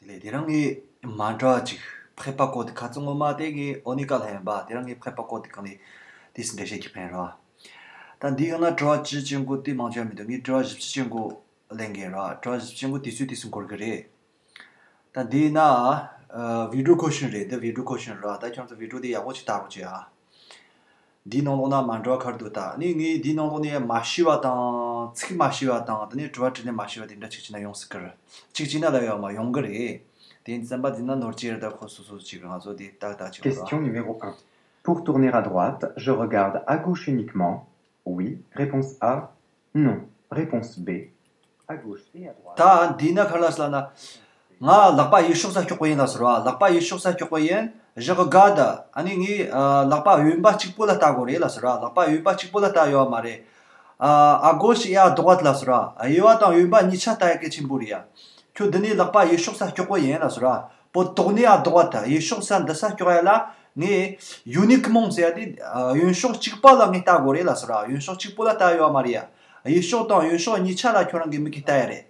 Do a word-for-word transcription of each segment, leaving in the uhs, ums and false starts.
དེ་ལས་དེ་རིང་ངས་མ་འདྲ་བ་ཅིག་ཕེབས་པ་བཀོད་དེ། ཁ་རྩང་ངོ་མ་དེ་ངས་ཨོ་ནི་ཀ་ལ་ཡིན་པ། དེ་རིང་ངས་ཕེབས་པ་བཀོད་དེ་གང་ལས་དུས་སུ་འགྲེལ་བཤད་རྒྱག་ཕན་ར། ད་འདི་ཡང་ན་དྲི་བ་ཅི་ཅན་གོ་དེ་མང་ཆེ་བ་མི་འདུག་ངས་དྲི་བ་བཞི་བཅུ་ཅན་གོ་ལེན་གིན་ར། དྲི་བ་བཞི་བཅུ་ཅན་གོ་དུས་ཚོད་དུས་སུ་འགོར་གི་རེད། ད་འདི་ན་ཨ་video question རེད། འདི་video question ར། ད་ཁྱོད་ཚོ་video དེ་ཡག་པོ་ཅིག་ལྟ་རོགས་བྱེད་ཨ། འདིའི་ནང་ལོགས་ན་མ་འདྲ་བ་ག་རེ་འདུག་ད་ནི་ངས་འདིའི་ནང་ལོགས་ནས་མ་ཤེས་པ་དང་ཚིག་མ་ཤེས་པ་དང་། དེ་ནས་དྲི་བ་དྲིས་ལན་མ་ཤེས་པ་དེ་འདྲ་གཅིག་བྱས་ན་ཡོང་སྲིད་ཀི་རེད། གཅིག་བྱས་ན་ལབ་ཡོད་མ་ཡོང་གི་རེད། དེ་ཡིན་ཙམ་པ་འདི་ན་ནོར་ཅི་རེད། ད་ཁོ་སོ་སོ་ཅིག་ང་ཚོ་དེ་ཏག་ཏག་ཅིག་རེད། Question numéro un. Pour tourner à droite, je regarde à gauche uniquement. Oui. Réponse A. Non. Réponse B. À gauche et à droite. ད་འདི་ན་ག་རེ་ལབ་སོང་ལབ་ན། ང་ལག་པ་གཡས་ཕྱོགས་ས་འཁྱོག་པ་ཡིན་ལབ་སོང་ར། ལག་པ་གཡས་ཕྱོགས་ས་འཁྱོག་པ་ཡིན། Je regarde. ཨ་ནི་ངས་ཨ་ལག་པ་གཡོན་པ་གཅིག་པོ་ལ་ལྟ་དགོས་རེད་ལབ་སོང་ར། ལག་པ་གཡོན་པ་གཅིག་པོ་ལ་ལྟ་ཡོད་མ་རེད། ཨ་à gauche et à droite ལབ་སོང་ར། གཡས་པ་དང་གཡོན་པ་གཉིས་ཆ་ལྟ་ཡ་གལ་ཆེན་པོ་རེད་ཡ། ཁྱོད་འདི་ནས་ལག་པ་གཡས་ཕྱོགས་ས་འཁྱོག་པ་ཡིན་ལབ་སོང་ར། Pour tourner à droite, གཡས་ཕྱོགས་ས་འདི་ས་འཁྱོག་ཡ་ལ་ངས་uniquement ཟེར་ཡ་དེ་ཨ་གཡོན་ཕྱོགས་གཅིག་པ་ལ་ངས་ལྟ་དགོས་རེད་ལབ་སོང་ར། གཡོན་ཕྱོགས་གཅིག་པོ་ལ་ལྟ་ཡོད་མ་རེད་ཡ། གཡས་ཕྱོགས་དང་གཡོན་ཕྱོགས་གཉིས་ཆ་ལ་ཁྱོད་རང་གི་མིག་གིས་ལྟ་ཡ་རེད།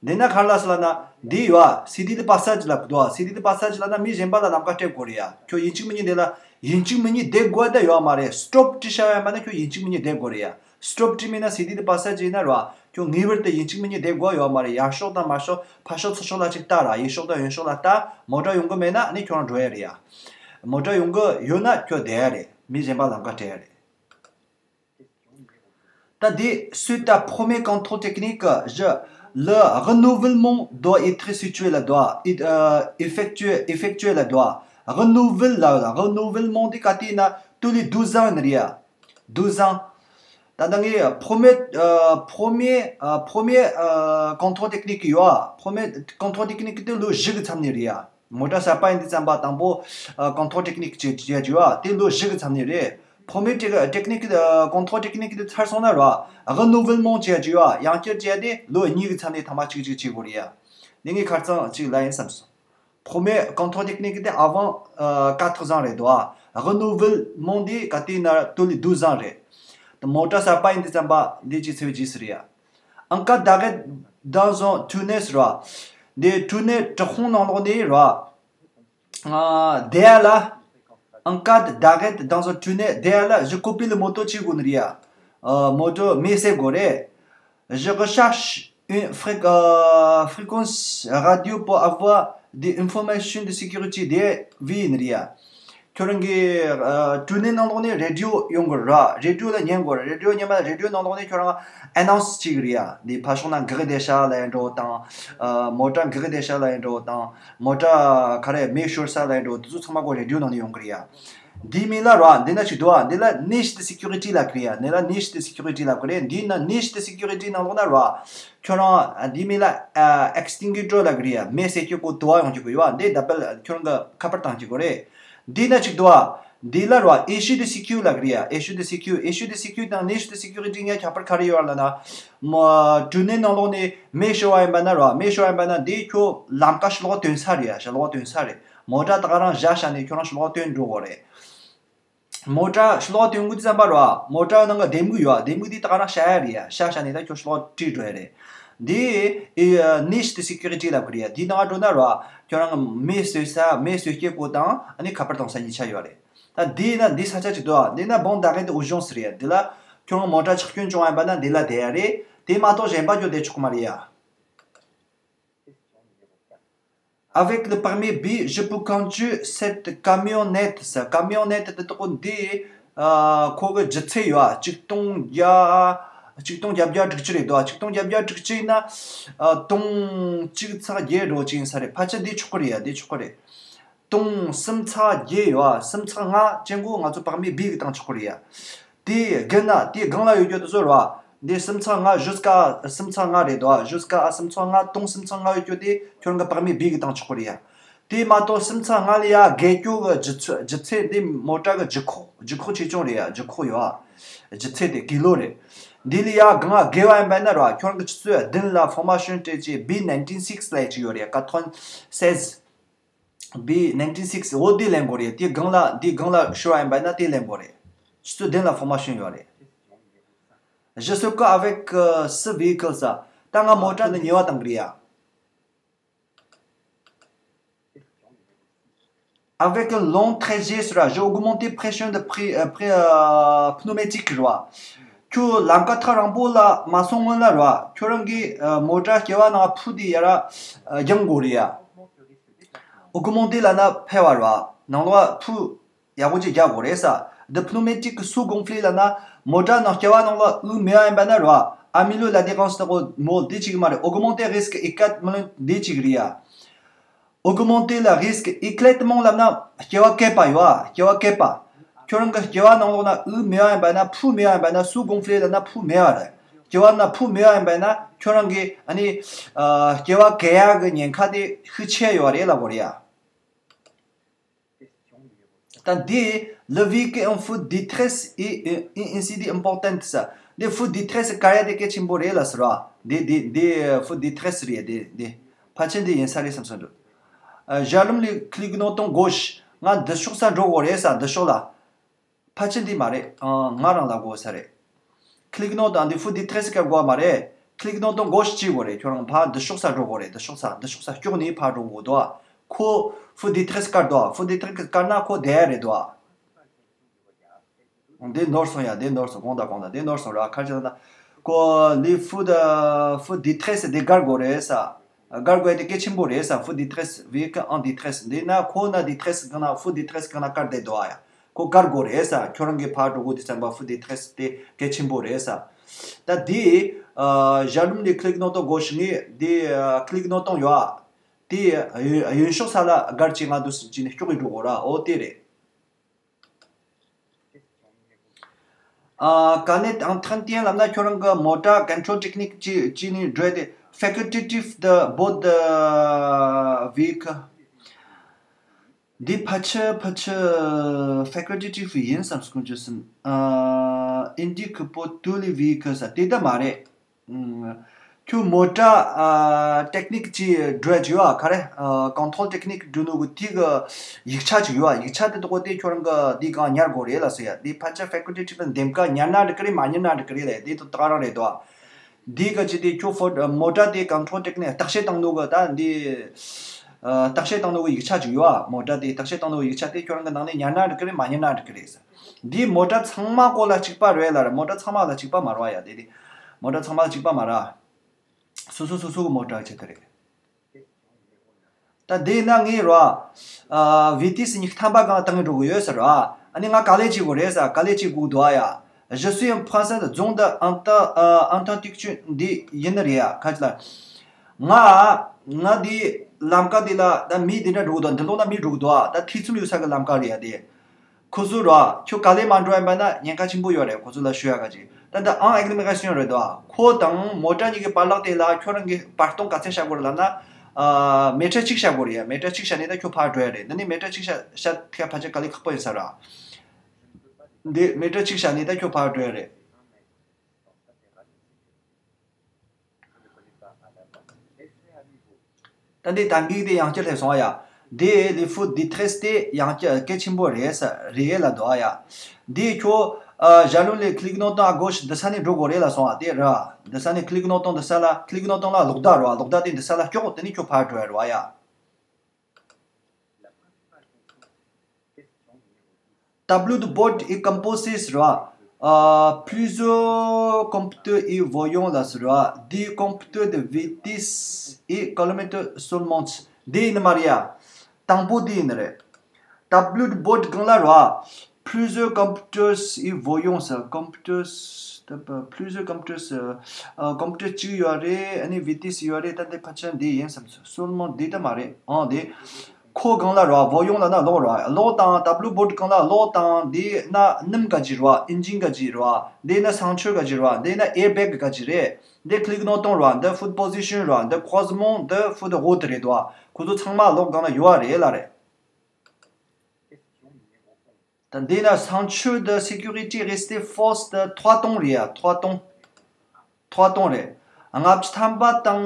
འདི་ན་ག་རེ་ལབ་སོང་ལབ་ན། འདི་ཡོད་ཨ། Cédez le passage ལབ་འདུག་ཨ། Cédez le passage ལབ་ན་མི་གཞན་པ་ལ་ལམ་ཁ་སྤྲད་དགོས་རེད་ཡ། ཁྱོད་ཡིན་གཅིག་མིན་གཉིས་འདི་ལ་ཡིན་གཅིག་མིན་གཉིས་བསྡད་དགོས་ད་ཡོད་མ་རེད། Stop བྲིས་བཞག་ཡོད་མ་ན་ཁྱོད་ཡིན་གཅིག་མིན་གཉིས་བསྡད་དགོས་རེད་ཡ། Stop བྲིས་མིན་ན་Cédez le passage ཡིན་ན་ར། ཁྱོད་ངེས་པར་དུ་ཡིན་གཅིག་མིན་གཉིས་བསྡད་དགོས་ཡོད་མ་རེད། ཡར་ཕྱོགས་དང་མར་ཕྱོགས་ཕར་ཕྱོགས་ཚུར་ཕྱོགས་ལ་ཅིག་ལྟ་ར། གཡས་ཕྱོགས་དང་གཡོན་ཕྱོགས་ལ་ལྟ། མོ་ཊ་ཡོང་གི་མེད་ན་ནི་ཁྱོད་རང་འགྲོ་ཡ་རེད་ཡ། མོ་ཊ་ཡོང་གི་ཡོད་ན་ཁྱོད་བསྡད་ཡ་རེད། མི་གཞན་པ་ལམ་ཁ་སྤྲད་ཡ་རེད། ད་འདི་suite à premier contrôle technique, je, le renouvellement doit être situé là-dedans, et, euh, effectué, effectué là-dedans. Renouvel là, là, renouvellement འདི་ག་དུས་ན་tous les douze ans ཡིན་རེད་ཡ། Douze ans. ད་ལྟ་ངས་premier, euh, premier, euh, premier, euh, contrôle technique ཡོད། Premier contrôle technique དེ་ལོ་བཞི་གི་མཚམས་ནས་རེད་ཡ། མོ་ཊ་གསར་པ་ཡིན་དུས་ཙམ་པ་དང་པོ་ཨ་contrôle technique བྱེད་བྱེད་རྒྱུ་བ་དེ་ལོ་བཞི་གི་མཚམས་ནས་རེད། Premier tec- technique དེ་contrôle technique དེ་ཚར་སོང་ན་ར་renouvellement བྱེད་རྒྱུ་བ་ཡང་བསྐྱར་བྱས་ཏེ་ལོ་གཉིས་ཀྱི་མཚམས་ནས་ཐེངས་མ་གཅིག་གཅིག་བྱེད་དགོས་རེད་ཡ། འདི་ངས་ཁ་རྩང་གཅིག་ལབ་ཡིན་བསམ་སོང་། Premier contrôle technique དེ་avant quatre ans རེད་དོ། Renouvellement དེ་ག་དུས་ན་tous les douze ans རེད། མོ་ཊ་གསར་པ་ཡིན་དུས་ཙམ་པ་འདི་གཅིག་ཚེས་བརྗེས་སུ་རེད་ཡ། En cas d'arrêt dans un tunnel ར། འདི་tunnel བྲག་ཁུང་ནང་ལོགས་ནས་ར། ཨ་བསྡད་ཡ་ལ། En cas d'arrêt dans un tunnel བསྡད་ཡ་ལ་je coupe le moteur བྱེད་དགོས་ནི་རེད་ཡ། ཨ་མོ་ཊ་མེ་བསད་དགོས་རེད། Je recherche une fréq- euh, fréquence radio pour avoir des informations de sécurité དེ་བི་ཡིན་རེད་ཡ། ཁྱོད་རང་གི་ཨ་tunnel ནང་ལོགས་ནས་radio ཡོང་དགོས་ར། Radio ལ་ཉན་དགོས་ར། Radio ཉན་མ་radio ནང་ལོགས་ནས་ཁྱོད་རང་annonce བྱེད་གི་རེད་ཡ། འདི་ཕར་ཕྱོགས་ན་འགག་བསྡད་ཤག་ལབ་ཡ་འདྲ་བོ་དང་། ཨ་མོ་ཊ་འགག་བསྡད་ཤག་ལབ་ཡ་འདྲ་བོ་དང་། མོ་ཊ་ག་རེ་མེ་ཤོར་ས་ལབ་ཡ་འདྲ་བོ་དེ་ཚོ་ཚང་མ་ཁོ་radio ནང་ནས་ཡོང་གི་རེད་ཡ། འདིའི་མིང་ལ་ར་འདི་ན་ཅིག་འདུག་ཨ། འདི་ལ་niche de sécurité ལབ་ཀྱི་རེད་ཡ། འདི་ལ་niche de sécurité ལབ་ཀྱི་རེད། འདི་ན་niche de sécurité ནང་ལོགས་ན་ར། ཁྱོད་རང་འདིའི་མིང་ལ་extinguiteur ལབ་ཀྱི་རེད་ཡ། མེ་བསད་རྒྱུ་གོ་དུ་བ་ཡོང་རྒྱུ་གོ་ཡོད་ཨ། འདི་double ཁྱོད་རང་གི་ཁ་པར་བཏང་རྒྱུ་གོ་རེད། འདི་ན་ཅིག་འདུག་ཨ། འདི་ལ་ར་issue de sécu ལབ་ཀྱི་རེད་ཡ། issue de sécu issue de sécu དང་niche de sécurité གཉིས་ཀྱི་ཁྱད་པར་ག་རེ་ཡོད་ལབ་ན། མ་tunnel ནང་ལོགས་ནས་མེ་ཤོར་བ་ཡིན་པ་ན་ར། མེ་ཤོར་བ་ཡིན་པ་ན་འདི་ཁྱོད་ལམ་ཀ་ཕྱི་ལོགས་ཐོན་ས་རེད་ཡ། ཕྱི་ལོགས་ཐོན་ས་རེད། མོ་ཊ་ད་ག་རང་བཞག་བཞག་ནས་ཁྱོད་རང་ཕྱི་ལོགས་ཐོན་འགྲོ་དགོས་རེད། མོ་ཊ་ཕྱི་ལོགས་ཐོན་དགོས་དུས་ཙམ་པ་ར། མོ་ཊ་ནང་གི་ལྡེམ་གུ་ཡོད། ལྡེམ་གུ་དེ་ད་ག་རང་བཞག་ཡ་རེད་ཡ། བཞག་བཞག་ནས་ད་ཁྱོད་ཕྱི་ལོགས་བྲོས་འགྲོ་ཡ་རེད། འདི་niche de sécurité ལབ་ཀྱི་རེད་ཡ། འདི་ནང་འགྲོ་ན་ར་ཁྱོད་རང་གི་མེ་གསོད་ས་མེ་གསོད་སྐྱེལ་སྒོ་དང་ཨ་ནི་ཁ་པར་གཏོང་ས་གཉིས་ཆ་ཡོད་རེད། ད་འདི་ན་འདི་ས་ཆ་ཅིག་འདུག་ཨ། འདི་ན་borne d'arrêt d'urgence རེད། འདི་ལ་ཁྱོད་རང་མོ་ཊ་ཆག་སྐྱོན་བྱུང་བ་ཡིན་པ་ན་འདི་ལ་བསྡད་ཡ་རེད། དེ་མ་གཏོགས་གཞན་པ་ཁྱོད་བསྡད་ཆོག་གི་མ་རེད་ཡ། Avec le permis B, je peux conduire cette camionnette. ས་camionnette དེ་དག་འདི་ཨ་ཁོ་གི་ལྗིད་ཚད་ཡོད་ཨ། ཆིག་སྟོང་བརྒྱ་ཆིག་སྟོང་བརྒྱད་བརྒྱ་དྲུག་ཅུ་རེད་དོ། ཆིག་སྟོང་བརྒྱད་བརྒྱ་དྲུག་ཅུ་ཡིན་ན་ཨ་སྟོང་གཅིག་ཚེག་བརྒྱད་འགྲོ་ཅིག་ཡིན་ས་རེད། ཕལ་ཆེར་འདི་ཆོག་གི་རེད་ཡ། འདི་ཆོག་གི་རེད། སྟོང་གསུམ་ཚེག་བརྒྱད་ཡོད་ཨ། གསུམ་ཚེག་ལྔ་ཅན་གོ་ང་ཚོ་permis B གི་སྟེང་ཆོག་གི་རེད་ཡ། དེའི་སྒང་ན་དེའི་སྒང་ལ་ཡོད་རྒྱུ་དེ་ཚོ་ར། འདི་གསུམ་ཚེག་ལྔ་jusqu'à གསུམ་ཚེག་ལྔ་རེད་དོ། jusqu'à གསུམ་ཚེག་ལྔ་སྟོང་གསུམ་ཚེག་ལྔ་ཡོད་རྒྱུ་དེ་ཁྱོད་རང་གི་permis B གི་སྟེང་ཆོག་གི་རེད་ཡ། དེ་མ་གཏོགས་གསུམ་ཚེག་ལྔ་ལ་ཡ་བརྒལ་རྒྱུ་གི་ལྗིད་ཚད་ལྗིད་ཚད་འདི་མོ་ཊ་གི་ལྗིད་ཁོག་ལྗིད་ཁོག་ཆེ་ཆུང་རེད་ཡ། ལྗིད་ཁོག་ཡོད་ཨ། ལྗིད་ཚད་དེ་ཀི་ལོ་རེད། འདི་ལ་ཡ་སྒང་བརྒལ་བ་ཡིན་པ་ན་ར་ཁྱོད་རང་གི་ཆུ་ཚོད་བདུན་ལ་formation སྤྲད་ཅིག B ninety six ལབ་ཅིག་ཡོད་རེད། quatre-vingt-seize B ninety six འོ་དེ་ལེན་དགོས་རེད། དེ་སྒང་ལ་དེ་སྒང་ལ་ཤོར་བ་ཡིན་པ་ན་དེ་ལེན་དགོས་རེད། ཆུ་ཚོད་བདུན་ལ་formation ཡོད་རེད། Je circule avec euh, ce véhicule ས། ད་ང་མོ་ཊ་འདི་ཉོ་བ་བཏང་གི་རེད་ཡ། Avec un long trajet sur la, j'ai augmenté pression de pré, euh, pré, euh, pneumatique ར། ཁྱོད་ལམ་ཀ་ཐག་རིང་པོ་ལ་མ་སོང་སྔོན་ལ་ར། ཁྱོད་རང་གི་མོ་ཊ་སྐྱེ་བ་ནང་ཕུ་དེ་ཡ་ར་རྒྱང་དགོས་རེད་ཡ། ཨོ་གུ་མོང་ཏེ་ལབ་ན་འཕེལ་བ་ར། ནང་ལོགས་ཕུ་ཡག་པོ་ཅིག་རྒྱག་དགོས་རེད་ས། The pneumatique sous-gonflé ལབ་ན་མོ་ཊ་ནང་སྐྱེ་བ་ནང་ལ་དབུགས་མེད་པ་ཡིན་པ་ན་ར། Améliore l'adhérence de molle དེ་གཅིག་མ་རེད། Augmenter risque éclatement དེ་གཅིག་རེད་ཡ། Augmenter le risque éclatement ལབ་ན་སྐྱེ་བ་བཀད་པ་ཡོད་ཨ། སྐྱེ་བ་བཀད་པ། ཁྱོད་རང་གི་སྐྱེ་བ་ནང་ལོགས་ན་དབུགས་མེད་པ་ཡིན་པ་ན་ཕུ་མེད་པ་ཡིན་པ་ན་sous-gonflé ལབ་ན་ཕུ་མེད་པ་རེད། སྐྱེ་བ་ན་ཕུ་མེད་པ་ཡིན་པ་ན་ཁྱོད་རང་གི་ཨ་ནི་ཨ་སྐྱེ་བ་བཀད་ཡག་གི་ཉེན་ཁ་དེ་ཤུགས་ཆེ་ཡོད་རེད་ལབ་དགོས་རེད་ཡ། ད་འདི་le véhicule en feu de détresse et euh, et ainsi de importante ས། འདི་feu de détresse བཀར་ཡ་དེ་གལ་ཆེན་པོ་རེད་ལ་ཟེར་བ། འདི་འདི་འདི་feu de détresse རེད། འདི་འདི་ཕལ་ཆེར་འདི་ཡིན་ས་རེད་བསམ་སོང་འདུག J'allume le clignotant gauche ང་འདི་ཕྱོགས་ས་འགྲོ་དགོས་རེད་ས། འདི་ཕྱོགས་ལ། ཕལ་ཆེར་འདི་མ་རེད། ཨ་ང་རང་ལ་དགོས་ས་རེད། Clignotant འདི་feu de détresse བཀར་དགོས་མ་རེད། Clignotant gauche གཅིག་དགོས་རེད། ཁྱོད་རང་ཕར་འདི་ཕྱོགས་ས་འགྲོ་དགོས་རེད། འདི་ཕྱོགས་ས་འདི་ཕྱོགས་ས་སྐྱོག་ནས་ཕར་འགྲོ་དགོས་འདུག་ཨ། ཁོ་feu de détresse བཀར་འདུག feu de détresse བཀར་ན་ཁོ་བསྡད་ཡ་རེད་འདུག་ཨ། འདི་ནོར་སོང་ཡ། འདི་ནོར་སོང་། གོང་དང་གོང་དང་འདི་ནོར་སོང་ར། ཁ་ཅིག་ལ་ཁོ་le feu de feu de détresse འདི་བཀར་དགོས་རེད་ས། བཀར་དགོས་དེ་གལ་ཆེན་པོ་རེད་ས། Feu de détresse véhicule en détresse འདི་ན་ཁོ་ན་détresse གང་ན་feu de détresse གང་ན་བཀར་བསྡད་འདུག་ཨ་ཡ། ཁོ་བཀར་དགོས་རེད་ས། ཁྱོད་རང་གི་ཕར་འགྲོ་དགོས་དུས་ཙམ་པ་feu de détresse དེ་གལ་ཆེན་པོ་རེད་ས། ད་དེ་ཨ་j'allume le clignotant gauche ངས་དེ་ཨ་clignotant ཡོད་ཨ། དེ་ཨ་གཡོན་གཡོན་ཕྱོགས་ས་ལ་སྒར་གྱི་ང་འདུག་སེ་བྱས་ནས་སྐྱོག་གི་འགྲོ་དགོས་ར། ཨོ་དེ་རེད། ཨ་canette d'entretien ལབ་ན་ཁྱོད་རང་གི་མོ་ཊ་contrôle technique ཅི་ཅི་ནས་འགྲོ་དེ་facultatif de bord de véhicule འདི་ཕལ་ཆེར་ཕལ་ཆེར་facultatif ཡིན་བསམ་སྐུ་མཆོད་སེམས། ཨ་indique pour tous les véhicules ས་དེ་ད་མ་རེད། ཨུམ། ཁྱོད་མོ་ཊ་ཨ་technique ཅིག་འགྲོ་ཡ་ཅིག་ཡོད་ཨ། ག་རེ་ཨ་contrôle technique འགྲོ་ནོ་གི་དེ་གི་ཡིག་ཆ་ཅིག་ཡོད་ཨ། ཡིག་ཆ་དེ་དག་དེ་ཁྱོད་རང་གི་འདི་གང་ཉར་དགོས་རེད་ལ་ཟེར་ཡ། འདི་ཕལ་ཆེར་facultatif འདེམས་ཀ་ཉར་ན་འགྲིག་གི་རེད། མ་ཉར་ན་འགྲིག་གི་རེད་ལ། འདི་དག་ད་ག་རང་རེད་དོ། འདི་ག་ཅི་དེ་ཁྱོད་ཕོ་མོ་ཊ་དེ་contrôle technique བརྟག་དཔྱད་བཏང་ནོ་གི་ད་འདི་ཨ་བརྟག་དཔྱད་བཏང་ནོ་གི་ཡིག་ཆ་ཅིག་ཡོད་ཨ། མོ་ཊ་དེ་བརྟག་དཔྱད་བཏང་ནོ་གི་ཡིག་ཆ་དེ་ཁྱོད་རང་གི་ནང་ནས་ཉར་ན་འགྲིག་གི་རེད། མ་ཉར་ན་འགྲིག་གི་རེད་ཟེར། འདི་མོ་ཊ་ཚང་མ་གོ་ལ་གཅིག་པ་རེད་ལ་ར། མོ་ཊ་ཚང་མ་ལ་གཅིག་པ་མ་རེད་ཡ། དེ་དེ་མོ་ཊ་ཚང་མ་ལ་གཅིག་པ་མ་རེད། སོ་སོ་སོ་སོ་གི་མོ་ཊ་གི་ཆེད་དུ་རེད། ད་དེ་ན་ངས་ར་ཨ་vitesse གཉིས་ཐམ་པ་གང་བཏང་གི་འགྲོ་གི་ཡོད་ཟེར་ར། ཨ་ནི་ང་ག་ལེ་བྱེད་དགོས་རེད་ཟེར། ག་ལེ་བྱེད་དགོས་འདུག་ཨ་ཡ། Je suis en présence de zone de inter- ཨ་interdiction འདི་ཡིན་ནི་རེད་ཡ། ཁ་ཅིག་ལ། ང་ང་འདི་ལམ་ཀ་འདི་ལ་ད་མི་འདི་འདྲ་འགྲོ་གི་འདུག་འདི་ལོག་ན་མི་འགྲོ་གི་འདུག་ཨ། ད་ཐེ་ཚོམ་ཡོད་ས་གི་ལམ་ཀ་རེད་ཡ་དེ། ཁོ་ཚོ་ར་ཁྱོད་ག་ལེ་མ་འགྲོ་ཡིན་པ་ན་ཉེན་ཁ་ཆེན་པོ་ཡོད་རེད། ཁོ་ཚོ་ལ་ཞུ་ཡ་ག་ཅིག་ད་འདི་en agglomération རེད་དོ། ཁོ་དང་མོ་ཊ་གཉིས་ཀྱི་བར་ལག་དེ་ལ་ཁྱོད་རང་གི་བར་སྟོང་ག་ཚད་བཞག་དགོས་རེད་ལབ་ན། ཨ་མེ་ཊར་གཅིག་བཞག་དགོས་རེད་ཡ། མེ་ཊར་གཅིག་བཞག་ནས་ད་ཁྱོད་ཕར་འགྲོ་ཡ་རེད། འདི་ནས་མེ་ཊར་གཅིག་བཞག་བཞག་ཐེ་ཕལ་ཆེར་དཀའ་ལས་ཁག་པོ་ཡིན་ས་ར། འདི་མེ་ཊར་གཅིག་བཞག་ནས་ད་ཁྱོད་ཕར་འགྲོ་ཡ་རེད། ད་འདི་ད་འགིག་དེ་ཡང་བསྐྱར་སླེབས་སོང་ཨ་ཡ། འདི་le feu de détresse དེ་ཡང་བསྐྱར་གལ་ཆེན་པོ་རེད་ས་རེད་ལ་འདུག་ཨ་ཡ། འདི་ཁྱོད་ཨ་j'allume le clignotant à gauche འདི་ས་ནས་འགྲོ་དགོས་རེད་ལ་སོང་ཨ། དེ་ར་འདི་ས་ནས་clignotant འདི་ས་ལ་clignotant ལ་ལོག་ལྟ་ར། ལོག་ལྟ་དེ་འདི་ས་ལ་སྐྱོག་དེ་ནས་ཁྱོད་ཕར་འགྲོ་ཡ་ར་ཨ་ཡ། Tableau de bord est composé ཟེར་བ། ཨ་plusieurs compteurs et voyants ལ་ཟེར་བ། Des compteurs de vitesse et chronomètre seulement འདི་ཡིན་ནི་མ་རེད་ཡ། དང་པོ་འདི་ཡིན་ནི་རེད། Tableau de bord སྒང་ལ་ར། Plusieurs compteurs et voyants ཟེར། compteurs plusieurs compteurs ཨ་compteur གཅིག་ཡོད་རེད། ཨ་ནི་vitesse ཡོད་རེད། ད་འདི་ཕལ་ཆེར་འདི་ཡིན་བསམ་སོང་། seulement འདི་ད་མ་རེད་ཨང་འདི། ཁོ་སྒང་ལ་ར་ཝོ་ཡོང་ལ་ན་གློག་ར། གློག་དང་ཏབ་ལུ་བོརྡ་སྒང་ལ་གློག་དང་འདི་ན་སྣུམ་ག་ཅི་ར། ཨིན་ཇིན་ག་ཅི་ར། འདི་ན་སང་ཆོས་ག་ཅི་ར། འདི་ན་ཨེར་བེག་ག་ཅི་རེད། འདི་ཀླིག་ནོ་ཏོང་ར། འདི་ཕུད་པོ་ཟི་ཤན་ར། འདི་ཁོ་ཟི་མོང་། འདི་ཕུད་རོ་ཏི་རེད་དོ། ཁོ་ཚོ་ཚང་མ་གློག་སྒང་ལ་ཡོད་ར་རེད་ལ་རེད། ད་འདི་ན་སང་ཆོས་འདི་སེ་ཀུ་རི་ཏི་རེ་སི་ཏི་ཕོར་སི་འདི་ཐོ་ཏོང་རེད་ཡ། ཐོ་ཏོང་། ཐོ་ཏོང་རེད། ལྔ་བཅུ་ཐམ་པ་དང་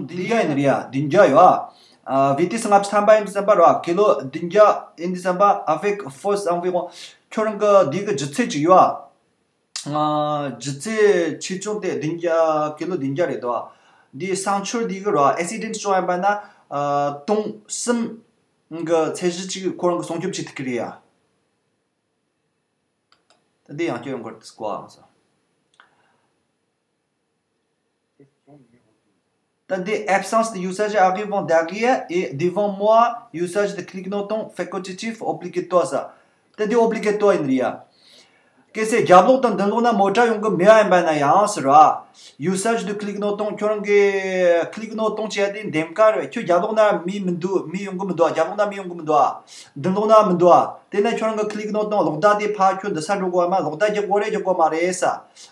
བདུན་བརྒྱ་ཡིན་རེད་ཡ། བདུན་བརྒྱ་ཡོད་ཨ། ཨ་བི་ཏི་སི་ལྔ་བཅུ་ཐམ་པ་ཡིན་དུས་ཙམ་པ་ར། ཀི་ལོ་བདུན་བརྒྱ་ཡིན་དུས་ཙམ་པ་ཨ་བེག་ཕོར་སི་ཨང་བི་ཝོང་། ཁྱོད་རང་གི་འདི་གི་ལྗིད་ཚད་ཅིག་ཡོད་ཨ། ལྗིད་ཚད་ཆེ་ཆུང་དེ་བདུན་བརྒྱ། ཀི་ལོ་བདུན་བརྒྱ་རེད་དོ། འདི་སང་ཆོས་འདི་གི་ར་ཨེག་སི་ཌེན་ཊི་བྱུང་ཡིན་པ་ན་ཨ་སྟོང་གསུམ། གི་ཚད་གཞི་ཅིག་ཁོ་རང་གི་སྲུང་སྐྱོབ་བྱེད་ཐུབ་ཀྱི་རེད་ཡ། ད་འདི་ཡང་སྐྱོན་ཡོང་གི་རེད་ཟེར་གོ་ཨང་ས། ད་འདི་absence de usage arrivant derrière et devant moi, usage de clignotant facultatif obligatoire ས། ད་འདི་obligatoire ཡིན་རེད་ཡ། གལ་སྲིད་རྒྱབ་ལོགས་དང་མདུན་ལོགས་ན་མོ་ཊ་ཡོང་གི་མེད་པ་ཡིན་པ་ན་ཡང་ཟེར་བ། usage de clignotant ཁྱོད་རང་གི་clignotant བྱས་ཏེ་འདེམས་ཀ་རེད། ཁྱོད་རྒྱབ་ལོགས་ན་མི་མི་འདུག་མི་ཡོང་གི་མི་འདུག་རྒྱབ་ལོགས་ན་མི་ཡོང་གི་མི་འདུག་མདུན་ལོགས་ན་མི་འདུག་དེ་ན་ཁྱོད་རང་གི་clignotant གློག་བརྡ་དེ་ཕར་ཁྱོད་འདི་ས་འགྲོ་དགོས་མ། གློག་བརྡ་རྒྱག་དགོས་རེད་རྒྱག་དགོས་མ་རེད་ས།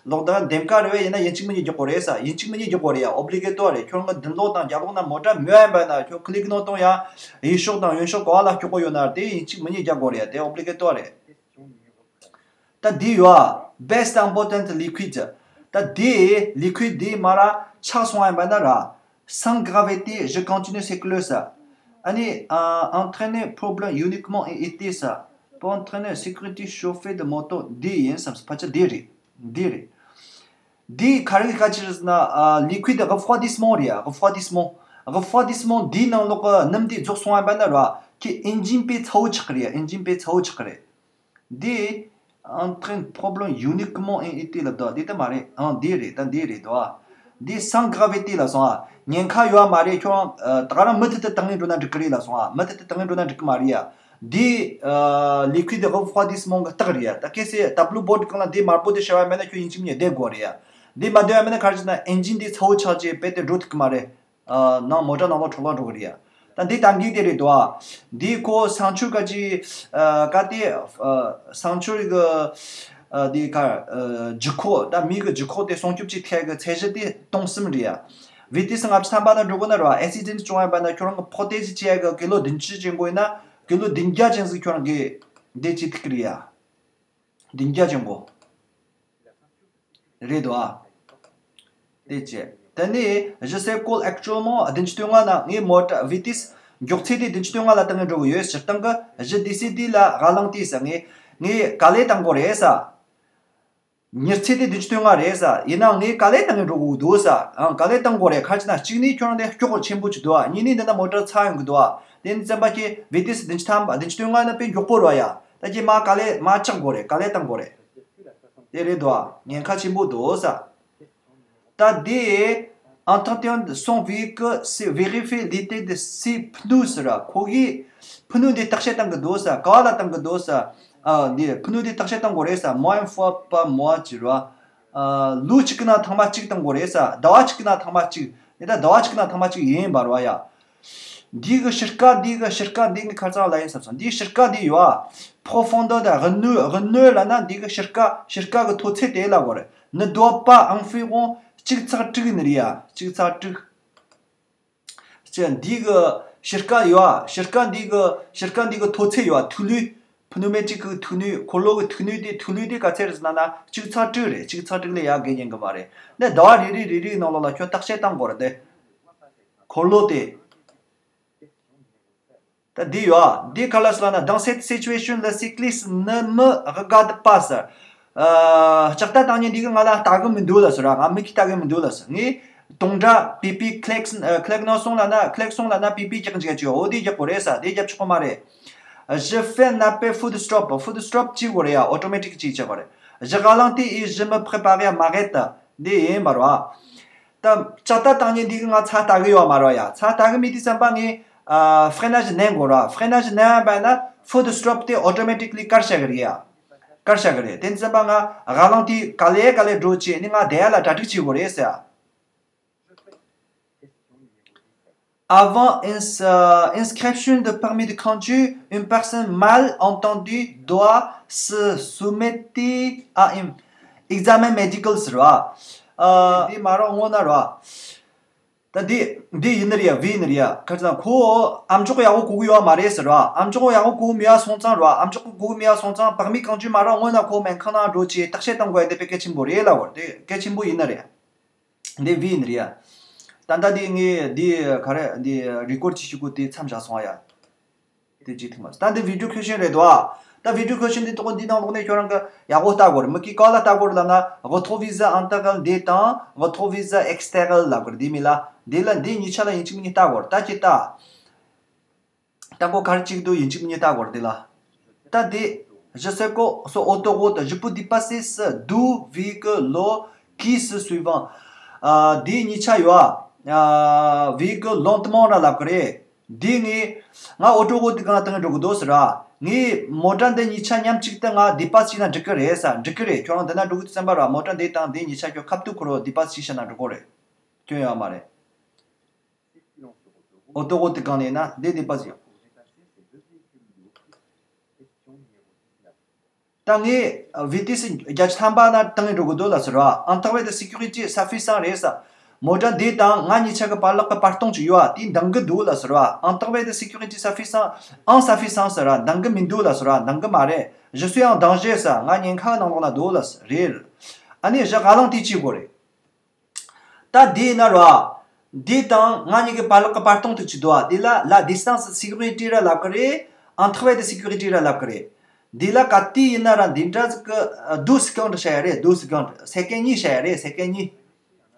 གློག་བརྡ་འདེམས་ཀ་རེད་བས། ཡིན་ན་ཡིན་གཅིག་མིན་གཉིས་རྒྱག་དགོས་རེད་ས། ཡིན་གཅིག་མིན་གཉིས་རྒྱག་དགོས་རེད་ཡ། obligatoire རེད། ཁྱོད་རང་གི་མདུན་ལོགས་དང་རྒྱབ་ལོགས་ན་མོ་ཊ་མེད་པ་ཡིན་པ་ན་ཁྱོད་clignotant ཡང་གཡས་ཕྱོགས་དང་གཡོན་ཕྱོགས་ག་བ་ལ་སྐྱོག་གོ་ཡོད་ན་དེ་ཡིན་གཅིག་མིན་གཉིས་རྒྱག་དགོས་རེད་ཡ། དེ་obligatoire རེད། ད་འདི་ཡོད་ཨ། Baisse d'importance liquide ད་འདི་liquide འདི་མ་ར་ཆག་སོང་བ་ཡིན་པ་ན་ར། Sans gravité, je continue c'est clos ས། ཨ་ནི་ཨ་entraîner problème uniquement et été ས། Pour entraîner sécurité chauffée de moto འདི་ཡིན་བསམ་ས། ཕལ་ཆེར་འདི་རེད། འདི་རེད། འདི་ག་རེ་གི་ཁ་ཕྱིར་ཟེར་ན་ཨ་liquide refroidissement རེད་ཡ། refroidissement refroidissement འདིའི་ནང་ལོགས་ཀྱི་སྣུམ་འདི་རྫོགས་སོང་བ་ཡིན་པ་ན་ར། ཁྱེད་engine པའི་ཚ་བོ་ཆགས་ཀྱི་རེད་ཡ། engine པའི་ཚ་བོ་ཆགས་ཀྱི་རེད། འདི་entraîne problème uniquement en été ལབ་དོ། འདི་ལྟ་མ་རེད། ཨང་འདི་རེད། ད་འདི་རེད་དོ། འདི་sans gravité ལ་སོང་ཨ། ཉེན་ཁ་ཡོད་མ་རེད། ཁྱོད་ཨ་ད་ག་རང་མུ་མཐུད་དུ་བཏང་ངེས་འགྲོ་ན་འགྲིག་གི་རེད་ལ་སོང་ཨ། མུ་མཐུད་དུ་བཏང་ངེས་འགྲོ་ན་འགྲིག་གི་མ་རེད་ཡ། འདི་ཨ་liquide refroidissement གི་རྟགས་རེད་ཡ། ད་གལ་སྲིད་tableau bord གང་ལ་འདི་དམར་པོ་དེ་ཤར་བ་མེད་ན་ཁྱོད་ཡིན་གཅིག་མིན་གཉིས་བསྡད་དགོས་རེད་ཡ། འདི་མ་བསྡད་བ་མེད་ན་ག་རེ་བྱེད་ན་engine འདི་ཚ་བོ་ཆགས་རྗེས་རྦད་དེ་འགྲོ་ཐུབ་གི་མ་རེད། ཨ་ནང་མོ་ཊ་ནང་ལོགས་འཕྲོ་བརླག་འགྲོ་གི་རེད་ཡ། ད་འདི་ད་འགིག་དེ་རེད་དོ་ཨ། འདི་ཁོ་སང་ཆུ་ག་ཅི་ཨ་ག་དེ་ཨ་སང་ཆུ་གི་ཨ་འདི་ག་ཨ་ལྗིད་ཁོག་ད་མི་གི་ལྗིད་ཁོག་དེ་སྲུང་སྐྱོབ་བྱེད་ཐད་གི་ཚད་གཞི་དེ་སྟོང་གསུམ་རེད་ཡ། vitesse ལྔ་བཅུ་ཐམ་པ་ན་འགྲོ་གི་ན་ར་accident བྱུང་བ་ཡིན་པ་ན་ཁྱོད་རང་གི་protège བྱེད་ཡ་གི་ཀི་ལོ་བདུན་ཅུ་ཅན་པོ་ཡིན་ན་ཀི་ལོ་བདུན་བརྒྱ་ཅན་ཟིག་ཁྱོད་རང་གི་འདི་བྱེད་ཐུབ་ཀྱི་རེད་ཡ། བདུན་བརྒྱ་ཅན་པོ། རེད་དོ་ཨ། དེ་བྱས། དེ་ནས་je circule actuellement བདུན་ཅུ་དོན་ལྔ་ན་ངའི་མོ་ཊ་vitesse མགྱོགས་ཚད་དེ་བདུན་ཅུ་དོན་ལྔ་ལ་བཏང་ནས་འགྲོ་གི་ཡོད། སྤྱིར་བཏང་གི་je décide la ralentir ས། ངས་ངས་ག་ལེ་བཏང་དགོས་རེད་ས། མྱུར་ཚད་དེ་བདུན་ཅུ་དོན་ལྔ་རེད་ས། ཡིན་ནའང་ངས་ག་ལེ་བཏང་ནས་འགྲོ་གི་འདུག་ས། ཨང་ག་ལེ་བཏང་དགོས་རེད། ག་རེ་བྱས་ན་གཅིག་ནས་ཁྱོད་རང་དེ་སྐྱོ་པོ་ཆེན་པོ་ཅིག་འདུག་ཨ། གཉིས་ནས་འདི་ན་མོ་ཊ་ཚ་ཡོང་གི་འདུག་ཨ། དེ་ནས་བཙན་པ་ཁྱེད་vitesse བདུན་ཅུ་ཐམ་པ་བདུན་ཅུ་དོན་ལྔ་ན་དཔེ་མགྱོགས་པོ་རེད་ཡ། ད་ཁྱེད་མ་ག་ལེ་མ་ཆག་དགོས་རེད། ག་ལེ་བཏང་དགོས་རེད། དེ་རེད་དོ། ཉེན་ཁ་ཆེན་པོ་འདུག་ས། ད་དེ་entretien de son véhicule c'est vérifier l'état de ses pneus ཟེར་ར། ཁོ་གིས་ཕུ་ནུ་འདི་བརྟག་དཔྱད་བཏང་གི་འདུག་ས། ག་ལ་བཏང་གི་འདུག་ས། ཨ་འདི་ཕུ་ནུ་འདི་བརྟག་དཔྱད་བཏང་དགོས་རེད་ས། moins une fois par mois ཅེས་ར། ཨ་ལོ་གཅིག་གི་ནང་ཐེངས་མ་གཅིག་བཏང་དགོས་རེད་ས། ཟླ་བ་གཅིག་གི་ནང་ཐེངས་མ་གཅིག་དེ་ད་ཟླ་བ་གཅིག་གི་ནང་ཐེངས་མ་གཅིག་ཡིན་པ་རེད་ཡ། འདི་གི་གཤིས་ཀ་འདི་གི་གཤིས་ཀ་འདི་ངས་ཁ་སང་ལ་ཡིན་བསམ་སོང་། འདིའི་གཤིས་ཀ་འདི་ཡོད་ཨ། profondeur དང་གནོད་གནོད་ལབ་ན་འདི་གི་གཤིས་ཀ་གཤིས་ཀ་གི་མཐོ་ཚད་དེ་ལབ་དགོས་རེད། ne doit pas environ གཅིག་ཚེག་དྲུག་ནི་རེད་ཡ། གཅིག་ཚེག་དྲུག་ཅེས་འདི་གི་གཤིས་ཀ་ཡོད་ཨ། གཤིས་ཀ་འདི་གི་གཤིས་ཀ་འདི་གི་མཐོ་ཚད་ཡོད་ཨ། མཐུག་ནུས། pneumatique གི་མཐུག་ནུས། འཁོར་ལོ་གི་མཐུག་ནུས་དེ་མཐུག་ནུས་དེ་ག་ཚད་རེད་ཟེར་ན་ན་གཅིག་ཚེག་དྲུག་རེད། གཅིག་ཚེག་དྲུག་ལས་ཡར་བརྒལ་ཉན་གི་མ་རེད། ནས་ཟླ་བ་རེ་རེ་རེ་རེའི་ནང་ལོགས་ལ་ཁྱོད་བརྟག་དཔྱད་བཏང་དགོས་རེད་དེ། འཁོར་ལོ་དེ། ད་འདི་ཡོད་ཨ། འདི་ག་ལ་ཟེར་ན། dans cette situation le cycliste ne me regarde pas ཟེར། ཨ་ལྕགས་རྟ་བཏང་མཁན་འདི་གིས་ང་ལ་ལྟ་གི་མི་འདུག་ལ་ཟེར་ར། ང་མིག་གིས་ལྟ་གི་མི་འདུག་ལ་ཟེར། ངས་དུང་སྒྲ་པི་པི་clign- ཨ་clignotant ལབ་ན་clignotant ལབ་ན་པི་པི་རྒྱག་འཇུག་ཅིག་འོ་དེ་རྒྱག་དགོས་རེད་ཟེར། དེ་རྒྱབ་ཆོག་གི་མ་རེད། je fais un appel foot stop. foot stop བྱེད་དགོས་རེད་ཡ། automatic ཅིག་བྱེད་དགོས་རེད། je ralentis et je me prépare à m'arrêter འདི་ཡིན་པ་རེད་བ། ད་ལྕགས་རྟ་བཏང་མཁན་འདི་གིས་ང་ཚ་ལྟ་གི་ཡོད་མ་རེད་ཡ། ཚ་ལྟ་གི་མེད་དུས་ཙམ་པ་ངས་ཨ་freinage ནན་དགོས་རེད། freinage ནན་པ་ན་foot stop དེ་automatically བཀར་བཞག་གི་རེད་ཡ། བཀར་བཞག་གི་རེད། དེ་ཙམ་པ་ང་ralentir ག་ལེ་ག་ལེ་འགྲོ་བྱས་ནི་ང་བསྡད་ཡ་ལ་གྲ་སྒྲིག་བྱེད་དགོས་རེད་ཟེར། Avant ins- euh, inscription de permis de conduire, une personne mal entendue doit se soumettre à un examen médical ཟེར་བ། ཨ་འདི་མ་རག་སྔོན་ན་ར། ད་འདི་འདི་ཡིན་ནི་རེད་ཡ། བི་ཡིན་ནི་རེད་ཡ། ཁ་ཅིག་ན་ཁོ་ཨམ་ཅོག་ཡག་པོ་གོ་གི་ཡོད་མ་རེད་ཟེར་ར། ཨམ་ཅོག་ཡག་པོ་གོ་གི་མེད་ཡ་སོང་ཙང་ར། ཨམ་ཅོག་གོ་གི་མེད་ཡ་སོང་ཙང་permis de conduire མ་རག་སྔོན་ན་ཁོ་སྨན་ཁང་ནང་འགྲོ་བྱས་བརྟག་དཔྱད་གཏོང་དགོས་ཡ་དེ་དཔེ་གལ་ཆེན་པོ་རེད་ལབ་དགོས་རེད། དེ་གལ་ཆེན་པོ་ཡིན་ནི་རེད་ཡ། འདི་བི་ཡིན་ནི་རེད་ཡ། ད་ལྟ་འདི་ངས་འདི་ག་རེ་འདི་record ཅིག་ཞུ་དགོས་དེ་མཚམས་བཞག་སོང་ཡ། དེ་ཅིག་ཐུག་མ་སོང་། ད་འདི་video question རེད་དོ། ད་video question འདི་ཐོག་འདི་ནང་ལོགས་ནས་ཁྱོད་རང་གི་ཡག་པོ་ལྟ་དགོས་རེད། མི་གིས་ག་ལ་ལྟ་དགོས་རེད་ལབ་ན་rétroviseur intérieur འདི་དང་rétroviseur extérieur ལབ་དགོས་རེད། འདི་མི་ལ་འདི་ལ་འདི་གཉིས་ཆ་ལ་ཡིན་གཅིག་མིན་གཉིས་ལྟ་དགོས་རེད། ད་ཅི་ལྟ། ད་ཁོ་ག་རེ་བྱེད་ཀྱི་འདུག་ཡིན་གཅིག་མིན་གཉིས་ལྟ་དགོས་རེད་དེ་ལ། ད་དེ། Je sais que ce autoroute, je peux dépasser ce deux virgule qui suivant. ཨ། དེ་གཉིས་ཆ་ཡོད་ཨ། ཨ། Virgule lentement ར་ལབ་ཀྱི་རེད། དེ་ངས། ང་ཨོ་ཏོ་རོ་ཊི་གི་སྒང་ལ་བཏང་འགྲོ་གི་འདུག་ཟེར་ར། ངས་མོ་ཊ་འདི་གཉིས་ཆ་མཉམ་གཅིག་ཏུ་ང་ཌི་པ་སི་བྱས་ན་འགྲིག་གི་རེད་ས། འགྲིག་གི་རེད། ཁྱོད་རང་འདི་ན་འགྲོ་གི་འདུག་བསམ་པ་ར། མོ་ཊ་འདི་དང་འདི་གཉིས་ཆ་ཁྱོད་ཁ་ཐུག་ཁོ་རང་ཌི་པ་སི་བྱས་ན་འགྲིག་གི་རེད། སྐྱོན་ཡོད་མ་རེད། ཨོ་ཏོ་རོ་ཊི་གི་སྒང་ནས་ན་འདི་ཌི་པ་སི་ཡོད། ད་ངས་ཝི་ཏི་སི་བརྒྱད་ཅུ་ཐམ་པ་ན་བཏང་ནས་འགྲོ་གི་འདུག་ལ་ཟེར་བ། Entrave de sécurité suffisant རེད་ས། མོ་ཊ་འདི་དང་ང་གཉིས་ཆ་གི་བར་ལག་གི་བར་སྟོང་ཅིག་ཡོད་ཨ། དེ་འདང་གི་འདུག་ལ་ཟེར་བ། Entrave de sécurité suffisant, insuffisant ཟེར་བ། འདང་གི་མི་འདུག་ལ་ཟེར་བ། འདང་གི་མ་རེད། Je suis en danger ས། ང་ཉེན་ཁ་ནང་ལོགས་ན་འདུག་ལ་ཟེར་རེད། ཨ་ནི་je ralenti བྱེད་དགོས་རེད། ད་འདི་ཡིན་ན་རོ། འདི་དང་ང་གཉིས་ཀྱི་བར་ལག་གི་བར་སྟོང་དེ་ཅི་འདུག་ཨ། འདི་ལ་la distance sécurité ར་ལབ་ཀྱི་རེད། Entrave de sécurité ར་ལབ་ཀྱི་རེད། འདི་ལ་ག་དུས་ཡིན་ན་ར་འདི་འདྲ་ཟིག་གི་ཨ། deux secondes བྱ་ཡ་རེད། deux secondes སེ་ཀན་གཉིས་བྱ་ཡ་རེད། སེ་ཀན་གཉིས།